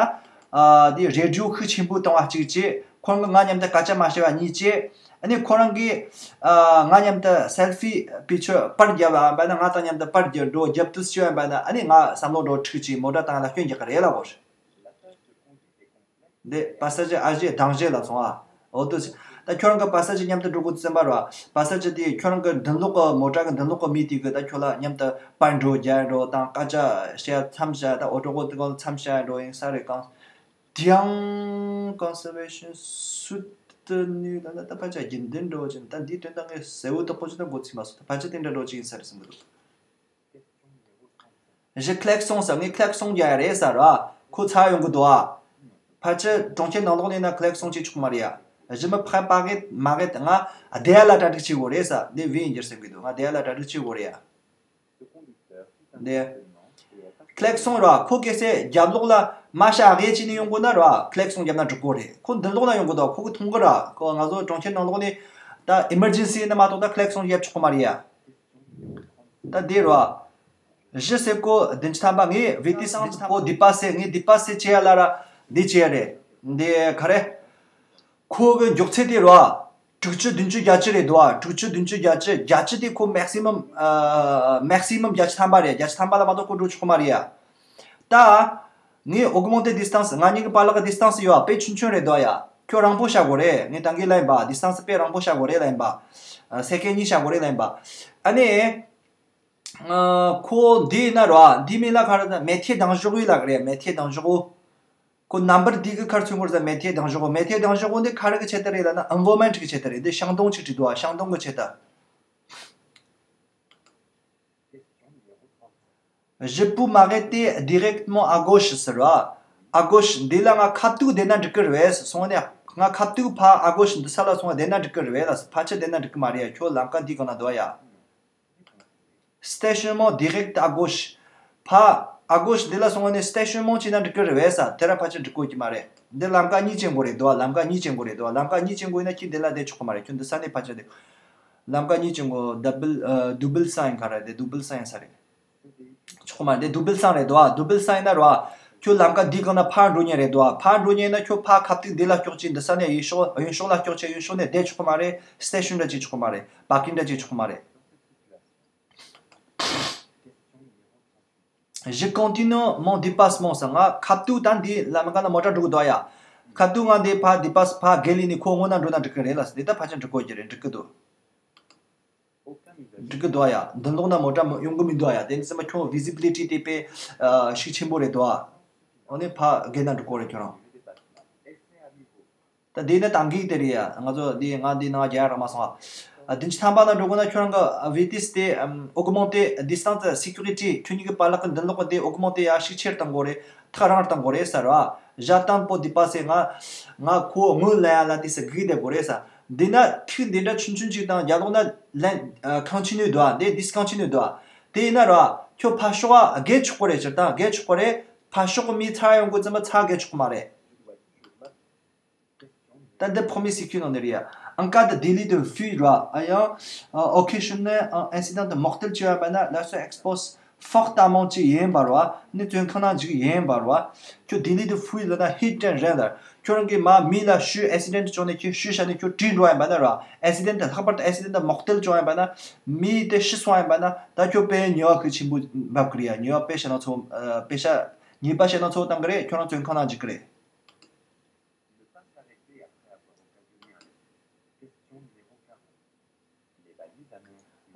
ཨ། འདི་རེ་ཌི་ཡོ་ཤུགས་ཆེན་པོ་བཏང་བ་གཅིག་བྱས། ཁོ་རང་གི་ང་མཉམ་དུ་སྐད་ཆ་མ་བཤད་པ་གཉིས་བྱས། ཨ་ནི་ཁོ་རང་གིས། ཨ། ང་མཉམ་དུ་སེལ་ཕི་པི་ཆར་པར་རྒྱབ་པ་ཡིན་པ་ན་ང་དང་མཉམ་དུ་པར་རྒྱབ་འགྲོ་རྒྱབ་དུས་བྱས་པ་ཡིན་པ་ན་ཨ་ནི་ང་བསམ་བློ་འགྲོ་འཁྲུག་བྱས་མོ་ཊ་བཏང་ལ་སྐྱོན་རྒྱག་གི་རེད་ལབ་གོ། འདི་པ་ས་ཇི་ཨ་ཇེ་དང་ཞེ་ལ་སོང་ཨ། འོ་དུ་ཟེར། ད་ཁྱོད་རང་གི་པ་ས་ཇི་མཉམ་དུ་འགྲོ་དགོས་ཙམ་པ་ར། པ་ས་ཇི་དེ་ཁྱོད་རང་གི་མདུན་ལོགས་གི་མོ་ཊ་གི་མདུན་ལོགས་གི་མི་དེ་གི་ད་ཁྱོད་ལ་མཉམ་དུ་པར་འགྲོ་རྒྱག་འགྲོ་དང་སྐད་ཆ་བཤད་མཚམས་བཞག་ད་འོ་གྲོགས་པོ་དེ་ག་མཚམས་བཞག་འགྲོ་ཡིན་ས་རེད། གང་དེའང་conservation soutenue ལ་ད་ཕལ་ཆེར་རྒྱུན་ལྡན་འགྲོ་ཅིང་ད་འདིའི་དོན་དག་ངས་གསལ་བོ་དག་པོ་ཅིག་ད་འགོ་ཚུགས་མ་སོང་། ད་ཕལ་ཆེར་དེ་འདྲ་འགྲོ་ཅིག་ཡིན་ས་རེད་བསམ་གི་འདུག Je klaxonne ཟེར། ངས་ཁི་ལེག་སོན་རྒྱག་ཡ་རེད་ཟེར་ར། ཁོ་ཚར་ཡོང་གི་འདུག་ཨ། ཕལ་ཆེར་གྲོང་ཁྱེར་ནང་ལོགས་ནས་ན་ཁི་ལེག་སོན་བྱེད་ཆོག་མ་རེད་ཡ། Je me prépare, m'arrête ང་བསྡད་ཡ་ལ་གྲ་སྒྲིག་བྱེད་དགོས་རེད་ཟེར། འདི་བི་ཡིན་རྒྱུར་སེམས་ཀྱི་འདུག་ང་བསྡད་ཡ་ལ་གྲ་སྒྲིག་བྱེད་དགོས་རེད་ཡ། འདི། ཁི་ལེག་སོན་ར་ཁོ་གལ་སྲིད་རྒྱབ་ལོགས་ལ་མ་ཤ་ཨ་གེ་ཅི་ནས་ཡོང་དགོས་ན་ར་ཁི་ལེག་སོན་བརྒྱབ་ན་འགྲིག་གོ་རེད། ཁོ་མདུན་ལོགས་ལ་ཡོང་གི་འདུག་ཁོ་གི་མཐོང་གི་ར། ཁོ་ང་ཚོ་གྲོང་ཁྱེར་ནང་ལོགས་ནས་ད་emergency ནི་མ་གཏོགས་ད་ཁི་ལེག་སོན་བརྒྱབ་ཆོག་གི་མ་རེད་ཡ། ད་འདི་ར། Je sais que བདུན་ཅུ་ཐམ་པ་ངས་vitesse ངས་ཁོ་dépassé ངས་dépassé བྱེད་ཡ་ལ་ར་འདི་བྱེད་ཡ་རེད། འདི་ག་རེ། ཁོ་གི་མགྱོགས་ཚད་དེ་ར། དྲུག་ཅུ་བདུན་ཅུ་བརྒྱད་ཅུ་རེད་འདུག་ཨ། དྲུག་ཅུ་བདུན་ཅུ་བརྒྱད་ཅུ་བརྒྱད་ཅུ་དེ་ཁོ་maximum ཨ། maximum བརྒྱད་ཅུ་ཐམ་པ་རེད། བརྒྱད་ཅུ་ཐམ་པ་ལ་མ་གཏོགས་ཁོ་འགྲོ་ཆོག་གི་མ་རེད་ཡ། ད། ངས་augmenter distance ང་གཉིས་ཀྱི་བར་ལ་གི་distance ཡོད་ཨ། དཔེ་ཆུང་ཆུང་རེད་འདུག་ཨ་ཡ། ཁྱོད་རིང་པོ་བྱ་དགོས་རེད། ངས་ད་གིན་ལབ་ཡིན་པ་distance དཔེ་རིང་པོ་བྱ་དགོས་རེད་ལབ་ཡིན་པ། ཨ། སེ་ཀན་གཉིས་བྱ་དགོས་རེད་ལབ་ཡིན་པ། ཨ་ནི། ཨ། ཁོ་འདི་ཡིན་ན་ར་འདི་མིང་ལ་ག་རེ་ཟེར་ན་metier dangereux ལབ་གི་རེད། metier dangereux ཁོ་number འདི་གི་ག་རེ་མཚོན་གྱི་རེད་ཟེར་ན་metier dangereux མེ་ཐེ་དང་ཞོག་གོ་མེ་ཐེ་དང་ཞོག་གོ་འདི་ག་རེ་གི་ཆེད་དུ་རེད་ལབ་ན་environment གི་ཆེད་དུ་རེད། འདི་ཤིང་སྡོང་ཅིག་བྲིས་འདུག་ཨ། ཤིང་སྡོང་གི་ཆེད་དུ། Je peux m'arrêter directement à gauche ཟེར་བ། à gauche འདི་ལ་ང་ཁ་ཐུག་བསྡད་ན་འགྲིག་གི་རེད་པས་སོང་ནས་ང་ཁ་ཐུག་ཕར་à gauche འདི་ས་ལ་སོང་བ་བསྡད་ན་འགྲིག་གི་རེད་པས་ལ། ཕལ་ཆེར་བསྡད་ན་འགྲིག་གི་མ་རེད་ཡ། ཁྱོད་ལམ་ཀ་འདི་གང་ན་འདུག་ཡ། Stationnement direct à gauche ཕར་à gauche འདི་ལ་སོང་བ་ནས་stationnement བྱས་ན་འགྲིག་གི་རེད་པས་ས། དེ་ར་ཕལ་ཆེར་འགྲིག་གོ་གི་མ་རེད། འདི་ལམ་ཀ་གཉིས་ཅན་གོ་རེད་འདུག་ཨ། ལམ་ཀ་གཉིས་ཅན་གོ་རེད་འདུག་ཨ། ལམ་ཀ་གཉིས་ཅན་གོ་ཡིན་ན་ཁྱེད་འདི་ལ་བསྡད་ཆོག་གི་མ་རེད། ཁྱོད་འདི་ས་ནས་ཕལ་ཆེར་འདི་ལམ་ཀ་གཉིས་ཅན་གོ་double ཨ། double sens ག་རེ་འདི་double sens ས་རེད། ཆོག་མ་འདི་double sens རེད་འདུག་ཨ། double sens ཡིན་ན་ར་ཁྱོད་ལམ་ཀ་འདི་གང་ན་ཕར་འགྲོ་ཉེན་རེད་འདུག་ཨ། ཕར་འགྲོ་ཉེན་ན་ཁྱོད་ཕར་ཁ་ཐུག་འདི་ལ་ཀྱོག་ཅིག་འདི་ས་ནས་གཡས་ཕྱོགས་གཡོན་ཕྱོགས་ལ་ཀྱོག་ཅིག་གཡོན་ཕྱོགས་ནས་བསྡད་ཆོག་གི་མ་རེད། station འདྲ་ཅིག་ཆོག་གི་མ་རེད། parking འདྲ་ཅིག་ཆོག་གི་མ་རེད། Je continue mon déplacement ཟེར། ང་ཁ་ཐུག་ད་འདི་ལམ་ཀ་ན་མོ་ཊ་འགྲོ་གི་འདུག་ཡ། ཁ་ཐུག་ང་འདི་ཕར་déplace ཕར་བརྒལ་ནས་ཁོ་སྔོན་ན་འགྲོ་ན་འགྲིག་གི་རེད་ལ། འདི་ད་ཕལ་ཆེར་འགྲིག་གོ་གི་རེད། འགྲིག་གི་འདུག་འགྲིག་གི་འདུག་ཡ། མདུན་ལོགས་ན་མོ་ཊ་ཡོང་གི་མི་འདུག་ཡ། དེ་ནི་ཚང་མ་ཁྱོད་visibility དེ་དཔེ་ཤུགས་ཆེན་པོ་རེད་འདུག་ཨ་ནི་ཕར་བརྒལ་ན་འགྲིག་གོ་རེད་ཁྱོད་རང་། ད་འདི་ནི་ད་འགིག་དེ་རེད་ཡ། ང་ཚོ་འདི་ང་འདི་ནང་རྒྱག་རག་མ་སོང་ཨ། བདུན་ཅུ་ཐམ་པ་ནང་འགྲོ་དགོས་ན་ཁྱོད་རང་གི་vitesse དེ་augmenter distance sécurité ཁྱོད་གཉིས་ཀྱི་བར་ལག་གི་མདུན་ལོགས་གི་དེ་augmenter ཡ་ཞིག་ཆེར་གཏང་དགོས་རེད། ཐག་རིང་གཏང་དགོས་རེད་ཟེར་བ། J'attends pour dépasser ང་ང་ཁོ་ངོས་ལེན་ཡ་ལ་དེ་སེ་འགིག་བསྡད་དགོས་རེད་ཟེར། འདི་ན་ཐིག་འདི་འདྲ་ཆུང་ཆུང་ཅིག་དང་རྒྱབ་ལོགས་ན་ལན་continue འདུག་ཨ། འདི་discontinue འདུག་ཨ། དེ་ཡིན་ན་ར་ཁྱོད་ཕར་ཕྱོགས་ཨ་བརྒལ་ཆོག་གི་རེད། སྤྱིར་བཏང་བརྒལ་ཆོག་གི་རེད། ཕར་ཕྱོགས་གི་མི་ཚར་ཡོང་དགོས་ཙམ་པ་ཚར་བརྒལ་ཆོག་གི་མ་རེད། ད་འདི་premier circuit ནང་ནས་རེད་ཡ། En cas de délit de fuite ར་ཨ་ཡང་occasionner un incident mortel བྱས་པ་ན la seule expose fortement ཅིག་ཡིན་པ་ར་ནི་བཙོན་ཁང་ནང་འཇུག་ཡིན་པ་ར། ཁྱོད་délit de fuite ལབ་ན་hit and run ལ་ཁྱོད་རང་གིས་མ་མི་ལ་གཞུ་accident བྱུང་ནས་ཁྱོད་གཞུ་བྱས་ནས་ཁྱོད་བྲོས་འགྲོ་ཡིན་པ་ན་ར། accident ལྷག་པར་དུ་accident mortel བྱུང་ཡིན་པ་ན་མི་དེ་ཤི་སོང་ཡིན་པ་ན་ད་ཁྱོད་དཔེ་ཉེས་པ་གལ་ཆེན་པོ་འབབ་གི་རེད་ཡ། ཉེས་པ་དཔེ་བཤད་ན་ཚོ་དཔེ་བཤད་ཉེས་པ་བཤད་ན་ཚོ་བཏང་གི་རེད། ཁྱོད་རང་བཙོན་ཁང་ནང་འཇུག་གི་རེད།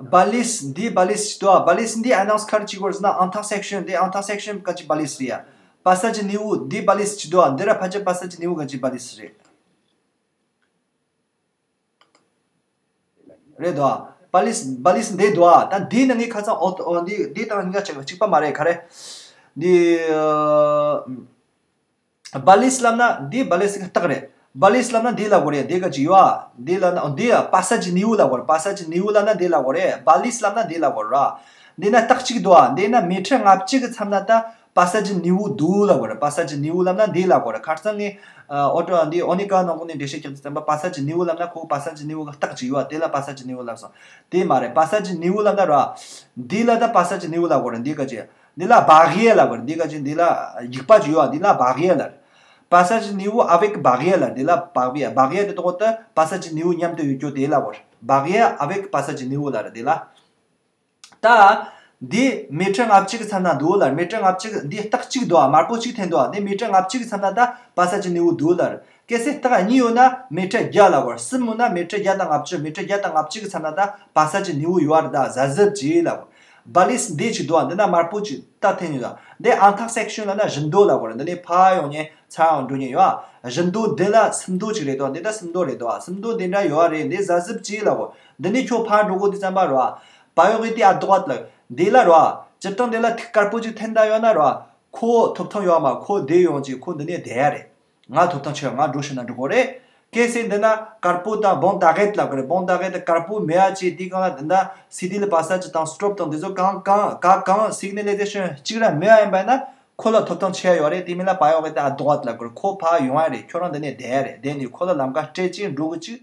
Balise འདི་balise ཅི་འདུག་ཨ། balise འདི་annonce ག་རེ་བྱེད་དགོས་ཟེར་ན་intersection འདི་intersection ག་ཅི་balise རེད་ཡ། passage niveau འདི་balise ཅི་འདུག་ཨ། འདི་ར་ཕལ་ཆེར་passage niveau ག་ཅི་balise རེད། རེད་དོ། balise balise འདི་འདུག་ཨ། ད་འདི་ནི་ངས་ཁ་སང་ཨོ་ཨོ་འདི་འདི་དང་གཉིས་ཀ་གཅིག་གཅིག་པ་མ་རེད་ག་རེ། འདི་ཨ། balise ལབ་ན་འདི་balise གི་རྟགས་རེད། balise ལབ་ན་འདི་ལབ་དགོས་རེད། འདི་ག་ཅི་ཡོད་ཨ། འདི་ལབ་ན་འདི་passage niveau ལབ་དགོས་རེད། passage niveau ལབ་ན་འདི་ལབ་དགོས་རེད། balise ལབ་ན་འདི་ལབ་དགོས་རེད། འདི་ན་རྟགས་གཅིག་འདུག་ཨ། འདི་ན་མི་ཊར་ལྔ་བཅུ་གི་མཚམས་ན་ད་passage niveau འདུག་ལབ་དགོས་རེད། passage niveau ལབ་ན་འདི་ལབ་དགོས་རེད། ཁ་སང་ངས་ཨོ་ཊོ་འདི་ཨོ་ནི་ཀ་ནང་ཁོ་ནས་འགྲེལ་བཤད་རྒྱག་དུས་ཙམ་པ་passage niveau ལབ་ན་ཁོ་passage niveau གི་རྟགས་ཅིག་ཡོད་ཨ། དེ་ལ་passage niveau ལབ་སོང་། དེ་མ་རེད། passage niveau ལབ་ན་ར། འདི་ལ་ད་passage niveau ལབ་དགོས་རེད། འདི་ག་ཅི། འདི་ལ་barrière ལབ་དགོས་རེད། འདི་ག་ཅི། འདི་ལ་རྒྱུག་པ་ཅིག་ཡོད་ཨ། འདི་ལ་barrière ལབ། passage niveau avec barrière ལབ། འདི་ལ་barrière barrière དེ་ཐོག་ཏུ་passage niveau མཉམ་དུ་ཡོད་རྒྱུ་དེ་ལབ་དགོས་རེད། barrière avec passage niveau ལབ་རེད་འདི་ལ། ད། འདི་མི་ཊར་ལྔ་བཅུ་གི་མཚམས་ན་འདུག་ལ། མི་ཊར་ལྔ་བཅུ་གི་འདི་རྟགས་གཅིག་འདུག་ཨ། དམར་པོ་གཅིག་འཐེན་འདུག་ཨ། འདི་མི་ཊར་ལྔ་བཅུ་གི་མཚམས་ན་ད་passage niveau འདུག་ལ། གལ་སྲིད་རྟགས་གཉིས་ཡོད་ན་མི་ཊར་བརྒྱ་ལབ་དགོས། གསུམ་ཡོད་ན་མི་ཊར་བརྒྱ་དང་ལྔ་བཅུ། མི་ཊར་བརྒྱ་དང་ལྔ་བཅུ་གི་མཚམས་ན་ད་passage niveau ཡོད་རེད། ད་གཟབ་གཟབ་གྱིས་ལབ་དགོས། balise འདི་གཅིག་འདུག་ཨ། འདི་ན་དམར་པོ་གཅིག་རྟགས་འཐེན་ཡོད་ད། འདི་intersection ལབ་ན་བཞི་མདོ་ལབ་དགོས་རེད། འདི་ནས་ཕར་ཡོང་མཁན་ཚུར་ཡོང་འགྲོ་མཁན་ཡོད་ཨ། བཞི་མདོ་འདི་ལ་སུམ་མདོ་གཅིག་རེད་དོ། འདི་ད་སུམ་མདོ་རེད་དོ། སུམ་མདོ་འདི་འདྲ་ཡོད་རེད། འདི་གཟབ་གཟབ་གྱིས་ལབ་དགོས། འདི་ནས་ཁྱོད་ཕར་འགྲོ་དགོས་དུས་ཙམ་པ་རེད་བ། priorité à droite ལ་འདི་ལ་རེད་བ། སྤྱིར་བཏང་འདི་ལ་ཐིག་དཀར་པོ་གཅིག་འཐེན་བསྡད་ཡོད་ན་རེད་བ། ཁོ་ཐོབ་ཐང་ཡོད་མ། ཁོ་བསྡད་ཡོང་ཅིག་ཁོ་འདི་ནས་བསྡད་ཡ་རེད། ང་ཐོབ་ཐང་ཆེ་བ། ང་འགྲོ་ཤེས་ན་འགྲོ་དགོས་རེད། གལ་སྲིད་འདི་ན་དཀར་པོ་དང་bon d'arrêt ལབ་གི་རེད། bon d'arrêt དཀར་པོ་མེད་ཡ་ཅིག་འདི་གང་ལ་འདི་ན་cédez le passage དང་stop དང་འདི་ཚོ་གང་གང་ག་གང་signalisation གཅིག་ར་མེད་ཡ་ཡིན་པ་ཡིན་ན། ཁོ་ལ་ཐོབ་ཐང་ཆེ་ཡོད་རེད། དེ་མིན་ལ་priorité à droite ལབ་དགོས་རེད། ཁོ་ཕར་ཡོང་ཡ་རེད། ཁྱོད་རང་འདི་ནས་བསྡད་ཡ་རེད། བསྡད་ནས་ཁོ་ལ་ལམ་ཁ་སྤྲད་ཅིག་འགྲོ་གི་ཅིག